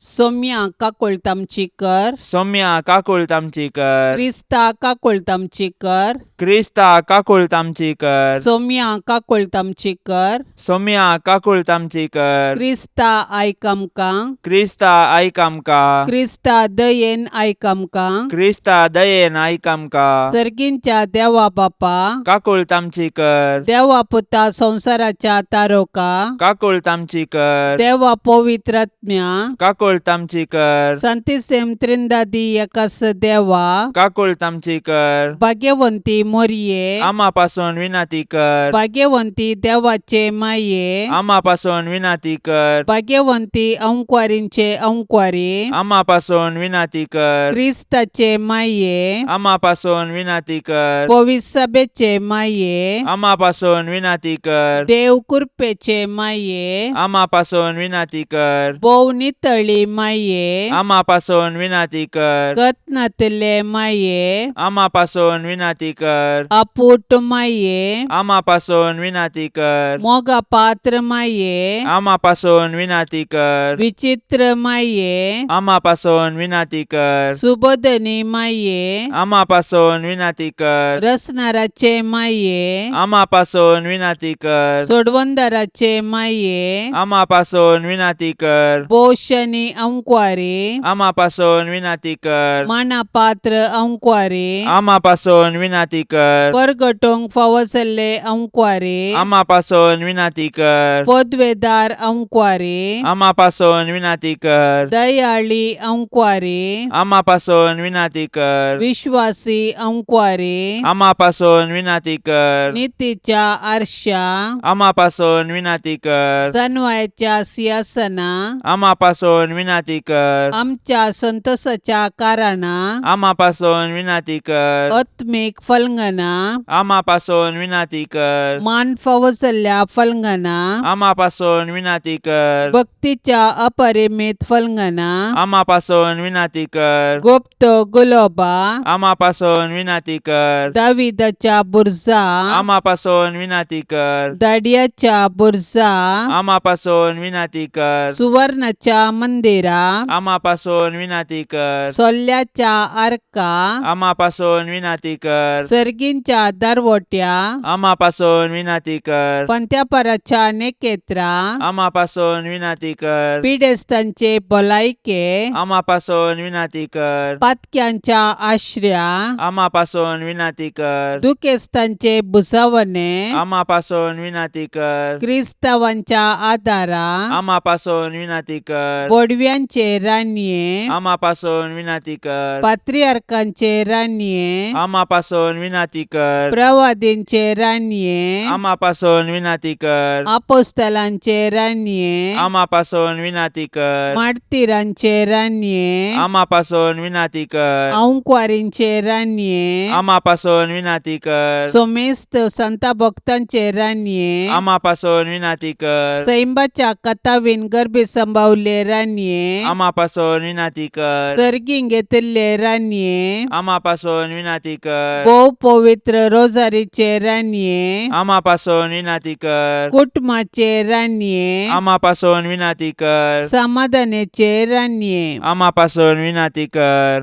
सोम्या काकुळट आमची कर. सौम्या काकुळट आमची कर. क्रिस्ता काकुळट आमची कर. क्रिस्ता काकुळट आमची कर. सोम्या काकुळट आमची कर. सौम्या काकुळट आमची कर. क्रिस्ता आयक आमकां. क्रिस्ता आयक आमकां. क्रिस्ता दयेन आयक आमकां. क्रिस्ता दयेन आयक आमकां. सर्गींच्या देवा बापा, काकुळट आमची कर. देवा पुता संवसाराच्या तारोका, काकुळट आमची कर. देवा पवित्रात्म्या, काकुळट आमची कर. संतिसेम त्रिंदादी एकास देवा, काकुळट आमची कर. भाग्यवंती मोरये, आमा पासून विनंती कर. भाग्यवंती देवाचे माये, आमा पासून विनंती कर. भाग्यवंती अंकवारींचे अंकवारी, आमा पासून विनंती कर. क्रिस्ताचे माये, आमा पासून विनंती कर. पविसभेचे माये, आमा पासून विनंती कर. देव कृपेचे माये, आमा पासून विनंती कर. भोव नितळी माये, आमा पासून विनंती कर. कत्नातले माये, आमा पासून विनंती कर. अपूट माये, आमा पासून विनंती कर. मोगा पात्र माये, आमा पासून विनंती कर. विचित्र माये, आमा पासून विनंती कर. सुबोधनी माये, आमा पासून विनंती कर. रसनाराचे माये, आमा पासून विनंती कर. सोडवंदाराचे माये, आमा पासून विनंती कर. पोशनी अंकवारी, आमा पासून विनंती कर. मानापात्र अंकवारी, आमा पासून विनंती कर. परगटोंक फावो जाल्ले अंकवारी, आमा पासून विनंती कर. पदवेदार अंकवारी, आमा पासून विनंती कर. दयाळी अंकवारी, आमा पासून विनंती कर. विश्वासी अंकवारी, आमा पासून विनंती कर. नितीच्या आरशा, आमा पासून विनंती कर. सनवायाच्या सिंहासना, आमा पासून विनंती कर. आमच्या संतोषाच्या कारणा, आमा पासून विनंती कर. आत्मीक फलंगना, आमा पासून विनंती कर. मान फावो जाल्ल्या फलंगना, आमा पासून विनंती कर. भक्तीच्या अपरिमित फलंगना, आमा पासून विनंती कर. गुप्त गुलोबा, आमा पासून विनंती कर. दाविदाच्या बुर्जा, आमा पासून विनंती कर. दाडियाच्या बुर्जा, आमा पासून विनंती कर. सुवर्णाच्या मंदिरा, आमा पासून विनंती कर. सोल्ल्याच्या आर्का, आमा पासून विनंती कर. सर्गींच्या दरवट्या, आमा पासून विनंती कर. पंत्यापराच्या नेकेत्रा, आमा पासून विनंती कर. पिडेस्तांचे भलायके, आमा पासून विनंती कर. पातक्यांच्या आश्र्या, आमा पासून विनंती कर. दुखेस्तांचे भुजावणे, आमा पासून विनंती कर. क्रिस्तावांच्या आदारा, आमा पासून विनंती कर. बोडव्या बडव्यांचे रानये, आमा पासून विनाती कर. पात्रियार्कांचे रानये, आमा पासून विनाती कर. प्रवादींचे रानये, आमा पासून विनाती कर. आपोस्तलांचे रानये, आमा पासून विनाती कर. मार्तीरांचे रानये, आमा पासून विनाती कर. आंकवारींचे रानये, आमा पासून विनाती कर. सोमेस्त संता भक्तांचे रानये, आमा पासून विनाती कर. सैंबाच्या कथावीन गर्भी संभावले रानये, आमा पासून विनाती कर. सर्गीं घेतिल्ले रानये, आमा पासून विनाती कर. भोव पवित्र रोजारीचे रानये, आमा पासून विनाती कर. कुटुंबाचे रानये, आमा पासून विनाती कर. समाधानाचे रानये, आमा पासून विनाती कर.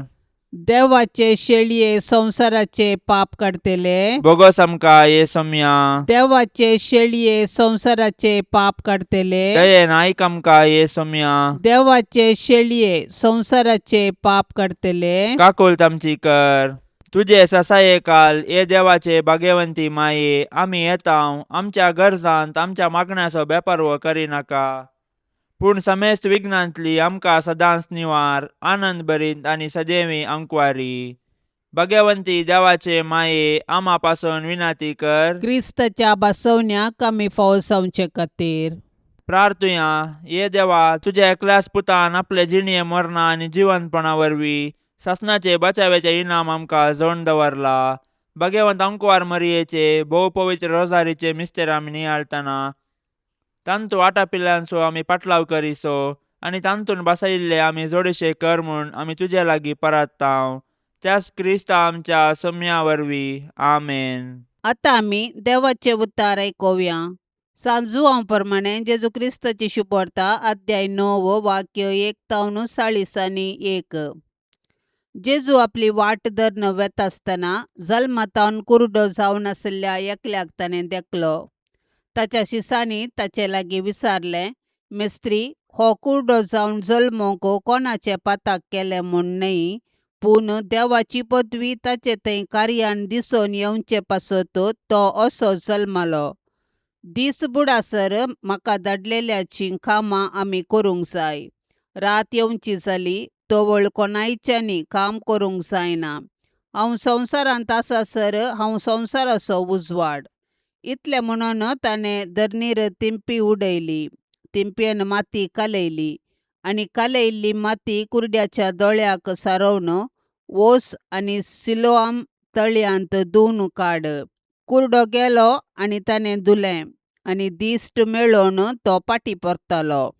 देवाचे शेळये संवसाराचे पाप काडतले, बोगोस आमकां ये सोम्या. देवाचे शेळये संवसाराचे पाप काडतले, दयेन आयक आमकां ये सोम्या. देवाचे शेळये संवसाराचे पाप काडतले, काकुळट आमची कर. तुजे ससाये काल ये देवाचे भाग्यवंती माये, आमी येता आमच्या गरजांत आमच्या मागण्याचो बेपारवो करिनाका, पूण समेस्त विघ्नांतली आमकां सदांच निवार, आनंद भरीत आनी सदैवी अंकवारी. भाग्यवंती देवाचे माये, आमा पासून विनाती कर. क्रिस्ताच्या बसवण्याक आमी फावो जावचे खातीर. प्रार्थुया. ये देवा, तुज्या एकल्याच पुतान आपले जिणये मरणा आनी जिवंतपणा वरवीं सासणाचे बचाव्याचे इनाम आमकां जोडून दवरला. भाग्यवंत अंकवार मरियेचे भोव पवित्र रोजारीचे मिस्तेर आमी नियाळटना तांतू आटापिल्ल्यांचो आमी पाटलाव करिसो आनी तांतून बसयिल्ले आमी जोडीशे कर म्हूण आमी तुजे लागीं परात्तांव, त्याच क्रिस्ता आमच्या सोम्या वरवीं. आमेन. आतां आमी देवाचे उतार आयकुया. सांजुआंव प्रमाणे जेजू क्रिस्ताची शुभवार्ता, अध्याय 9, वाक्य 1 तावन 41. जेजू आपली वाट धरून वेता आसतना जल्मातावन कुरडो जावन आशिल्ल्या एकल्याक ताणें देखलो. ताच्या शिसांनी ताचे लागीं विचारलें, मिस्त्री, हो कुरडो जावन जल्मोंक कोणाचें पाताक केलें म्हूण न्हय, पूण देवाची पदवी ताचे थंय कार्यान दिसून येवचे पासत तो असो जल्मलो. दीस बुडासर म्हाका धाडलेल्याचीं कामां आमी करूंक जाय. रात येवची जाली तवळ कोणायच्यांनी काम करूंक जायना. हांव संवसारांत आसासर हांव संवसाराचो उजवाड. इतलें म्हणून ताणें धरणीर तिंपी उडयली. तिंपयेन माती कालयली आनी कालयिल्ली माती कुरड्याच्या दोळ्याक सारोवन वोस आनी सिलोआम तळयांत धुवन काड. कुरडो गेलो आनी ताणें धुलें आनी दिश्ट मेळोवन तो फाटीं परतलो.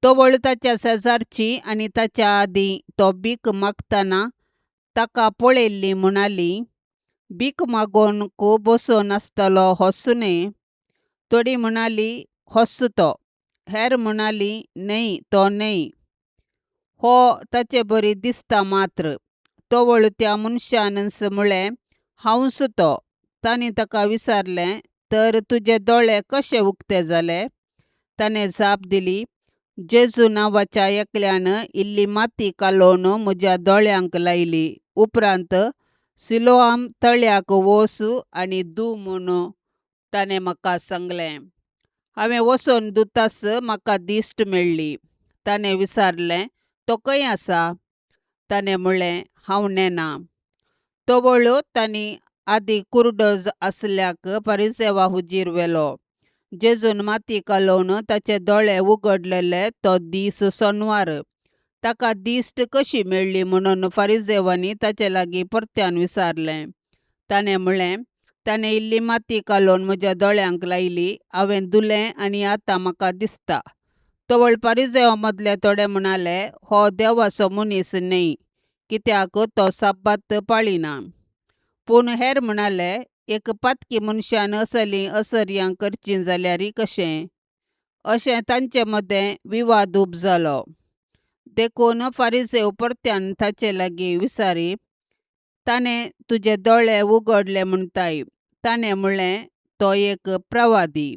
तवळ ताच्या शेजारची आनी ताच्या आदीं तो भीक मागतना ताका पळयल्ली म्हणाली, भीक मागोवंक बसून आसतलो होच न्हय? थोडीं म्हणाली, होच तो. हेर म्हणाली, न्हय, तो न्हय, हो ताचे बरी दिसता मात्र. तवळ त्या मनशानच म्हळें, हांवच तो. तांणी ताका विचारलें, तर तुजे दोळे कशे उक्ते जाले? ताणें जाप दिली, जेजू नांवाच्या एकल्यान इल्ली माती कालोवन म्हज्या दोळ्यांक लायली, उपरांत सिलोआम तळ्याक वोस आनी धू म्हूण ताणें म्हाका सांगलें. हांवें वचून धुताच म्हाका दिश्ट मेळ्ळी. ताणें विचारलें, तो खंय आसा? ताणें म्हळें, हांव नेना. तवळ तांणी आदीं कुरडो आसल्याक परिसेवा हुजीर व्हेलो. जेजून माती कालोवन ताचे दोळे उगडलेले तो दीस सोनवार. ताका दिश्ट कशी मेळ्ळी म्हणून फारिजेवांनी ताचे लागीं परत्यान विचारलें. ताणें म्हळें, ताणें इल्ली माती कालोवन म्हज्या दोळ्यांक लायली, हांवें धुलें आनी आतां म्हाका दिसता. तवळ फारिजेवां मदले थोडे म्हणाले, हो देवाचो मनीस न्हय, कित्याक तो साब्बात पाळिना. पूण हेर म्हणाले, एक पातकी मनशान असलीं असर्यां करचीं जाल्यार कशें? अशें तांचे मदें विवाद उब जालो. देखून फारिजेव परत्यान ताचे लागीं विचारी, ताणें तुजे दोळे उगडले म्हणटाय. ताणें म्हळें, तो एक प्रवादी.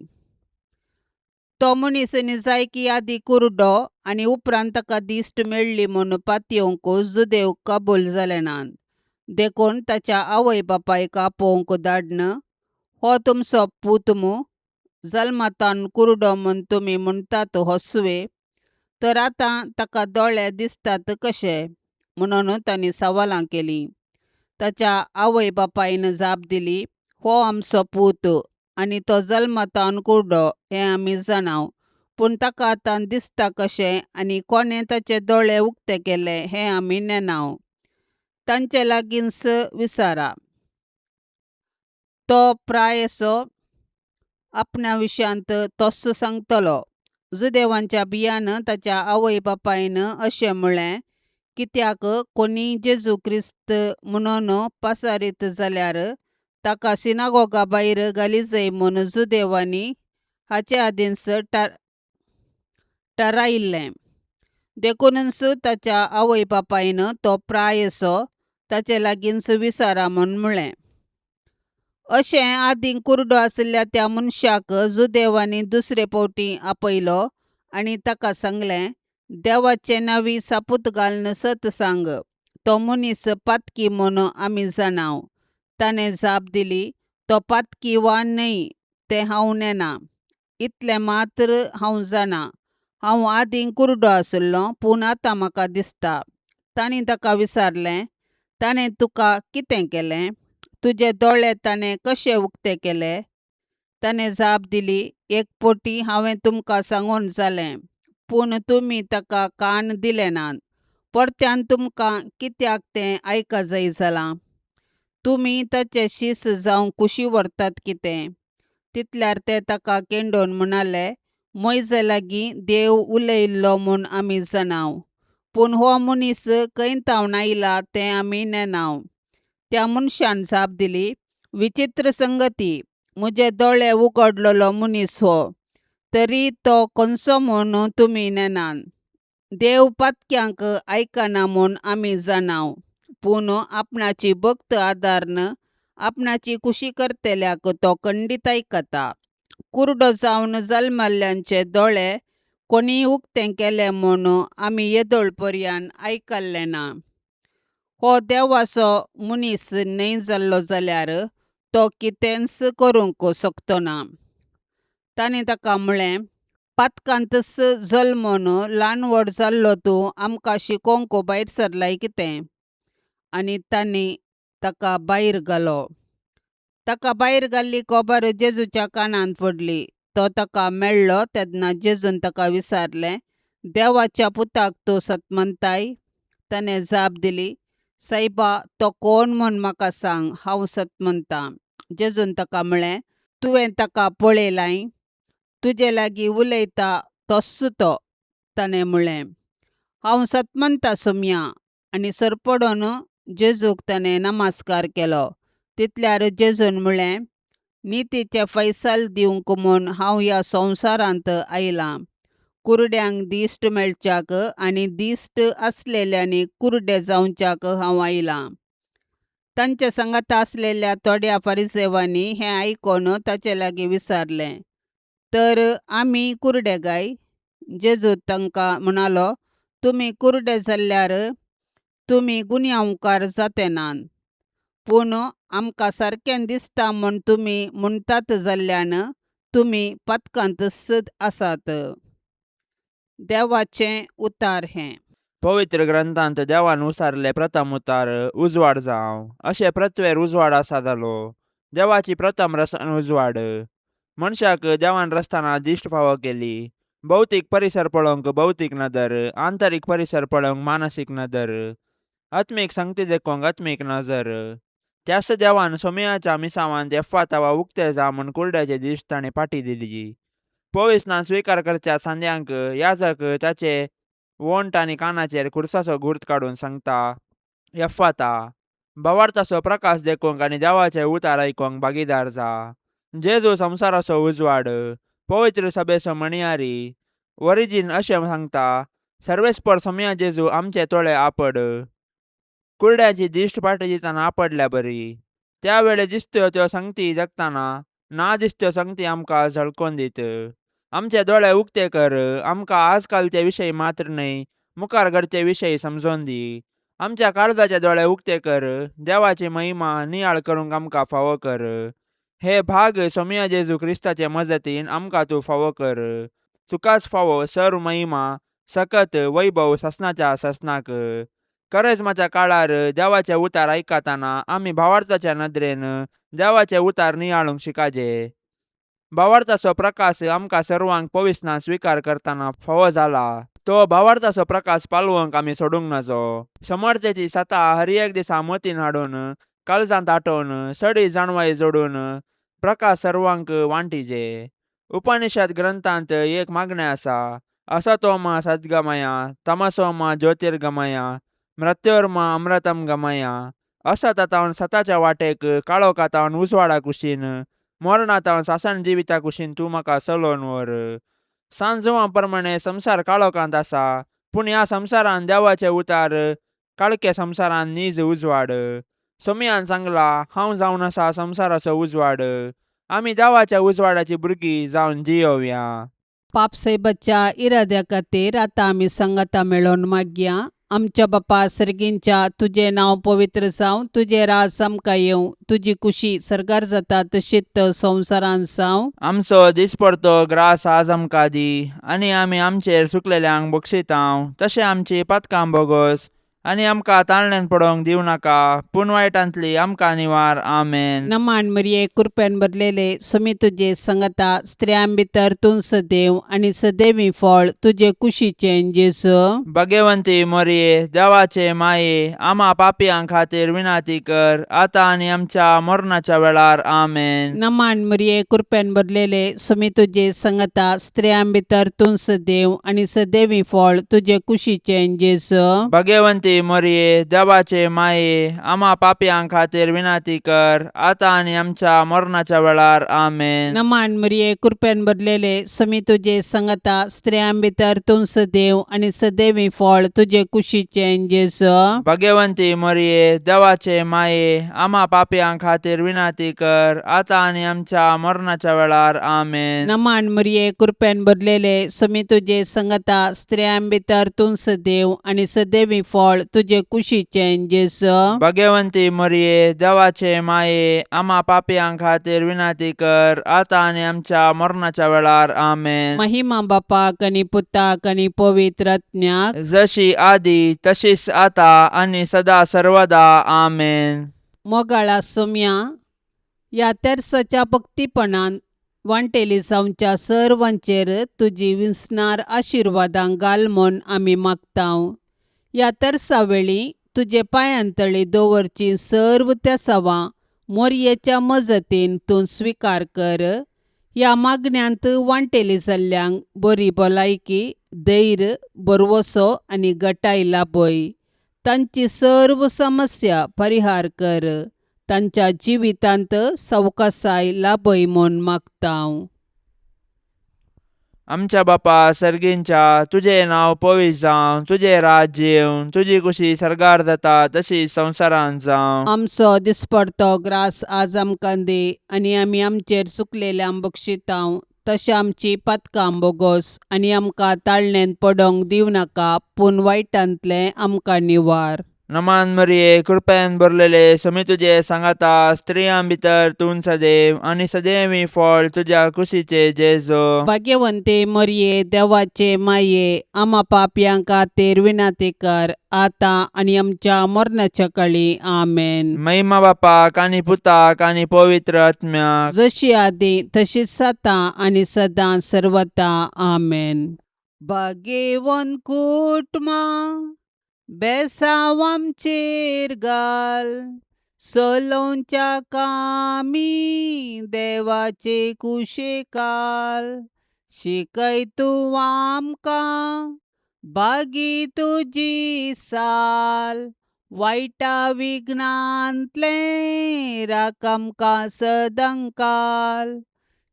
तो मनीस निजायकी आदीं कुरडो आनी उपरांत ताका दिश्ट मेळ्ळी म्हूण पातयेवंक जुदेव कबूल जाले नात. देखून ताच्या आवय बापायक आपोवंक धाडन, हो तुमचो पूत मूं? जल्मातान कुरडो म्हूण तुमी म्हणटात होच वे? तर आतां ताका दोळे दिसतात कशे? म्हणून तांणी सवालां केलीं. ताच्या आवय बापायन जाप दिली, हो आमचो पूत आनी तो जल्मतावन कुड्डो हें आमी जाणाव. पूण ताका आतां दिसता कशें आनी कोणें ताचे दोळे उक्ते केले हें आमी नेणाव. तांचे लागींच विचारा. तो प्रायसो आपणा विशयांत तोच सांगतलो. जुदेवांच्या भियान ताच्या आवय बापायन अशें म्हळें, कित्याक कोणीय जेजू क्रिस्त म्हणून पासारीत जाल्यार ताका सिनागोगा भायर घाली जाय म्हूण जुदेवांनी हाचे आदींच थारायिल्लें. देखूनच ताच्या आवय बापायन तो प्रायसो ताचे लागींच विचारा म्हूण म्हळें. अशें आदीं कुर्डो आशिल्ल्या त्या मनशाक जुदेवांनी दुसरे फावटी आपयलो आनी ताका सांगलें, देवाचे नांवी सापूत घालून सत सांग, तो मनीस पातकी म्हूण आमी जाणाव. ताणें जाप दिली, तो पातकी वा न्हय तें हांव नेणा. इतलें मात्र हांव जाणा, हांव आदीं कुर्डो आशिल्लों पूण आतां म्हाका दिसता. तांणी ताका विचारलें, ताणें तुका कितें केलें? तुजे दोळे ताणें कशे उक्ते केले? ताणें जाप दिली, एक फावटी हांवें तुमकां सांगून जालें, पूण तुमी ताका कान दिले नात. परत्यान तुमकां कित्याक तें आयक जाय जालां? तुमी ताचे शीस जावंक कुशी व्हरतात कितें? तितल्यार ते ताका केंडोवन म्हणाले, मोयजे लागीं देव उलयिल्लो म्हूण आमी जाणाव, पूण हो मनीस खंय तावन आयला तें आमी नेणाव. त्या मनशान जाप दिली, विचित्र संगती, म्हजे दोळे उगडलेलो मनीस हो, तरी तो खंयचो म्हूण तुमी नेणात. देव पातक्यांक आयकना म्हूण आमी जाणाव, पूण आपणाची भक्त आदारन आपणाची कुशी करतल्याक तो खंडीत आयकता. कुर्डो जावन जल्मल्ल्यांचे दोळे कोणीय उक्ते केले म्हूण आमी येदोळ पर्यान आयकल्लें ना. हो देवाचो मनीस न्हय जाल्लो जाल्यार तो कितेंच करूंक शकतो ना. तांणी ताका म्हळें, पातकांतच जल्मून ल्हान व्हड जाल्लो तूं आमकां शिकोवंक भायर सरलाय कितें? आनी तांणी ताका भायर घालो. ताका भायर घाल्ली खबर जेजूच्या कानांत पडली. तो ताका मेळ्ळो तेन्ना जेजून ताका विचारलें, देवाच्या पुताक तूं सत म्हणताय? ताणें जाप दिली, सायबा, तो कोण म्हूण म्हाका सांग, हांव सत म्हणटां. जेजून ताका म्हळें, तुवें ताका पळयलाय, तुजे लागीं उलयता तोच तो. ताणें म्हळें, हांव सत म्हणटां सोमया. आनी सरपडून जेजूक ताणें नमस्कार केलो. तितल्यार जेजून म्हळें, नितीचें फैसल दिवंक म्हूण हांव ह्या संवसारांत आयलां. कुरड्यांक दिश्ट मेळच्याक आनी दिश्ट आसलेल्यांनी कुरडे जावच्याक हांव आयलां. तांचे सांगाता आसलेल्या थोड्या फारिसेवांनी हें आयकून ताचे लागीं विचारलें, तर आमी कुरडे काय? जेजू तांकां म्हणालो, तुमी कुरडे जाल्यार तुमी गुन्यांवकार जाते नात, पूण आमकां सारकें दिसता म्हूण तुमी म्हणटात जाल्ल्यान तुमी पातकांतच आसात. देवाचें उतार हें. पवित्र ग्रंथांत देवान उसारले प्रथम उतार, उजवाड जावं. अशें पृथ्वेर उजवाड आसा जालो. देवाची प्रथम रसन उजवाड. मनशाक देवान रसतना दिश्ट फावो केली. भौतीक परिसर पळोवंक भौतीक नदर, आंतरीक परिसर पळोवंक मानसीक नदर, आत्मीक संगती देखोवंक आत्मीक नजर. त्याच देवान सोमयाच्या मिसावान एफ्फाता वा उक्ते जा म्हूण कुरड्याचे दिश्ट ताणें पाटी दिली. पविस्नान स्विकार करच्या सांद्यांक याजक ताचे वोंट आनी कानाचेर खुर्साचो गुर्त काडून सांगता, एफ्फाता. भावार्थाचो प्रकाश देखूंक आनी देवाचे उतार आयकूंक भागीदार जा. जेजू संवसाराचो उजवाड, पवित्र सभेचो म्हणयारी ओरिजीन अशें सांगता, सर्वेस्पर सोमया जेजू आमचे तोळे आपड. कुरड्याची दिश्ट पाटी दितना आपडल्या बरी. त्या वेळे दिसत्यो त्यो संगती जगतना ना दिसत्यो संगती आमकां झळकोन दीत. आमचे दोळे उक्ते कर, आमकां आजकालचे विशय मात्र न्हय मुखार घडचे विशय समजोन दी. आमच्या काळजाचे दोळे उक्ते कर, देवाची महिमा नियाळ करूंक आमकां फावो कर. हे भाग सोमया जेजू क्रिस्ताचे मजतीन आमकां तूं फावो कर. तुकाच फावो सर्व महिमा सकत वैभव सासनाच्या सासनाक. करेज्माच्या काळार देवाचे उतार आयकतना आमी भावार्थाच्या नदरेन देवाचे उतार नियाळूंक शिकाजे. भावार्थाचो प्रकाश आमकां सर्वांक पविसना स्विकार करतना फावो जाला. तो भावार्थाचो प्रकाश पालवंक आमी सोडूंक नजो. समर्थेची सता हर एक दिसा मतीन हाडून काळजांत आठोवन सडी जाणवाय जोडून प्रकाश सर्वांक वांटीजे. उपनिषद ग्रंथांत एक मागणें आसा, असतो मा सद्गमया तमसो मा ज्योतिर्गमया मृत्योर्मा अमृतम गमया. असतातावन सताच्या वाटेक काळोखातावन उजवाडा कुशीन मरणातावन सासण जिविता कुशीन तूं म्हाका चलोवन व्हर. सांजवा प्रमाणे संवसार काळोखांत आसा, पूण ह्या संवसारान देवाचे उतार काळखे संवसारान नीज उजवाड. सोमयान सांगला, हांव जावन आसा संवसाराचो उजवाड. आमी देवाच्या उजवाडाची भुरगीं जावन जियोवया. पापसाहेबाच्या इराद्या खातीर आतां आमी सांगाता मेळोवन मागया. आमच्या बापा सर्गींच्या, तुजें नांव पवित्र जावं, तुजें राज आमकां येवं, तुजी कुशी सर्गार जाता तशीच संवसारांत जावं. आमचो दिसपडतो ग्रास आज आमकां दी, आनी आमी आमचेर सुकलेल्यांक बक्षितांव तशें आमची पातकां बोगोस, आनी आमकां ताळण्यान पडोवंक दिवं नाका, पूण वायटांतली आमकां निवार. आमेन. नमान मरिये, कृपेन भरलेले, सुमी तुजे संगता, स्त्रियां भितर तूं सदैव आनी सदैवी फळ तुजे कुशीचें जेजू. भगवंती मोरये, देवाचे माये, आमा पापयां खातीर विनाती कर, आतां आनी आमच्या मरणाच्या वेळार. आमेन. नमान मरिये, कृपेन भरलेले, सुमी तुजे संगता, स्त्रियां भितर तूं सदैव आनी सदैवी फळ तुजे कुशीचें जेजू. भगवंती मोरये, देवाचे माये, आमा पापयां खातीर विनाती कर, आतां आनी आमच्या मरणाच्या वेळार. आमेन. नमान मरिये, कृपेन भरलेले, सुमी तुजे संगता, स्त्रियां भितर तूं सदैव आनी सदैवी फळ तुजे कुशीचें जेजू. भगवंती मोरये, देवाचे माये, आमा पापयां खातीर विनाती कर, आतां आनी आमच्या मरणाच्या वेळार. आमेन. नमान मरिये, कृपेन भरलेले, सुमी तुजे संगता, स्त्रियां भितर तूं सदैव आनी सदैवी फळ तुजे कुशीचें जेजू. भगवंती मोरये, देवाचे माये, आमा पापयां खातीर विनाती कर, आतां आनी आमच्या मरणाच्या वेळार. आमेन. महिमा बापाक आनी पुताक आनी पवित्र आत्म्याक, जशी आदी तशीच आता आनी सदा सर्वदा. आमेन. मोगाळा सोम्या, ह्या तेर्साच्या भक्तीपणान वांटेली जावच्या सर्वांचेर तुजी विसणार आशिर्वादां घाल म्हूण आमी मागतांव. ह्या तेर्सा वेळी तुजे पांयांतळी दवरची सर्व तेसावां मोरयेच्या मजतीन तूं स्विकार कर. ह्या मागण्यांत वांटेली जाल्ल्यांक बरी भलायकी, धैर्य, भरवसो आनी गटाय लाभय. तांची सर्व समस्या परिहार कर. तांच्या जिवितांत सवकासाय लाभय म्हूण मागतांव. आमच्या बापा सर्गींच्या, तुजें नांव पवित्र जावं, तुजें राज्य येवं, तुजी कुशी सर्गार जाता तशी संवसारांत जावं. आमचो दिसपडतो ग्रास आज आमकां दी, आनी आमी आमचेर चुकलेल्यांक बक्षितांव तशें आमची पातकां बोगोस, आनी आमकां ताळणेंत पडोवंक दिवं नाका, पूण वायटांतलें आमकां निवार. नमान मरिये, कृपेन भरलेले, समी तुजे सांगाता, स्त्रियां भितर तूं सदैव आनी सदैवी फळ तुज्या कुशीचे जेजो. भाग्यवंते मरिये, देवाचे माये, आमा पापयां खातीर विनाती कर, आतां आनी आमच्या मरणाच्या काळी. आमेन. महिमा बापाक आनी पुताक आनी पवित्र आत्म्याक, जशी आदी तशीच आतां आनी सदां सर्वता. आमेन. भाग्यवंत कुटुंबा, बेसांव आमचेर घाल, सलोवच्या कामी देवाचे कुशेकाल. शिकय तूं आमकां बागी तुजी साल, वायटा विघ्नांतलें राख आमकां सदांकाल.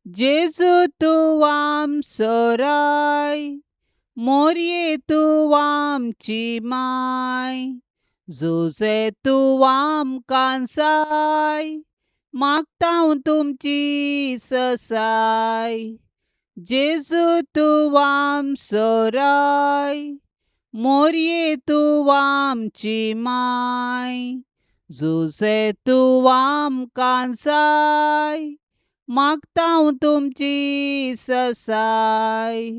जेजू तूं आमचो राय, मोरये तूं आमची माय, जुजे तूं आमकां जाय, मागतांव तुमची ससाय. जेजू तूं आमचो राय, मोरये तूं आमची माय, जुजे तूं आमकां जाय, मागतांव तुमची ससाय.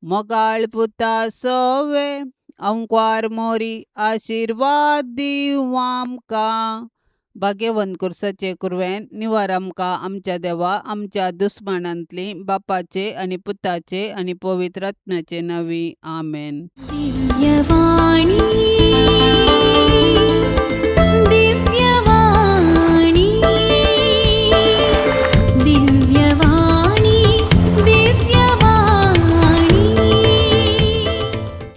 मोगाळ पुता सोवे अंकवार मोरी आशिर्वाद दिवं आमकां. भाग्यवंत कुर्साचे कुरवेन निवार आमकां आमच्या देवा आमच्या दुस्मानांतली बापाचे आनी पुताचे आनी पवित्र आत्म्याचे नांवी. आमेन. दिव्यवाणी.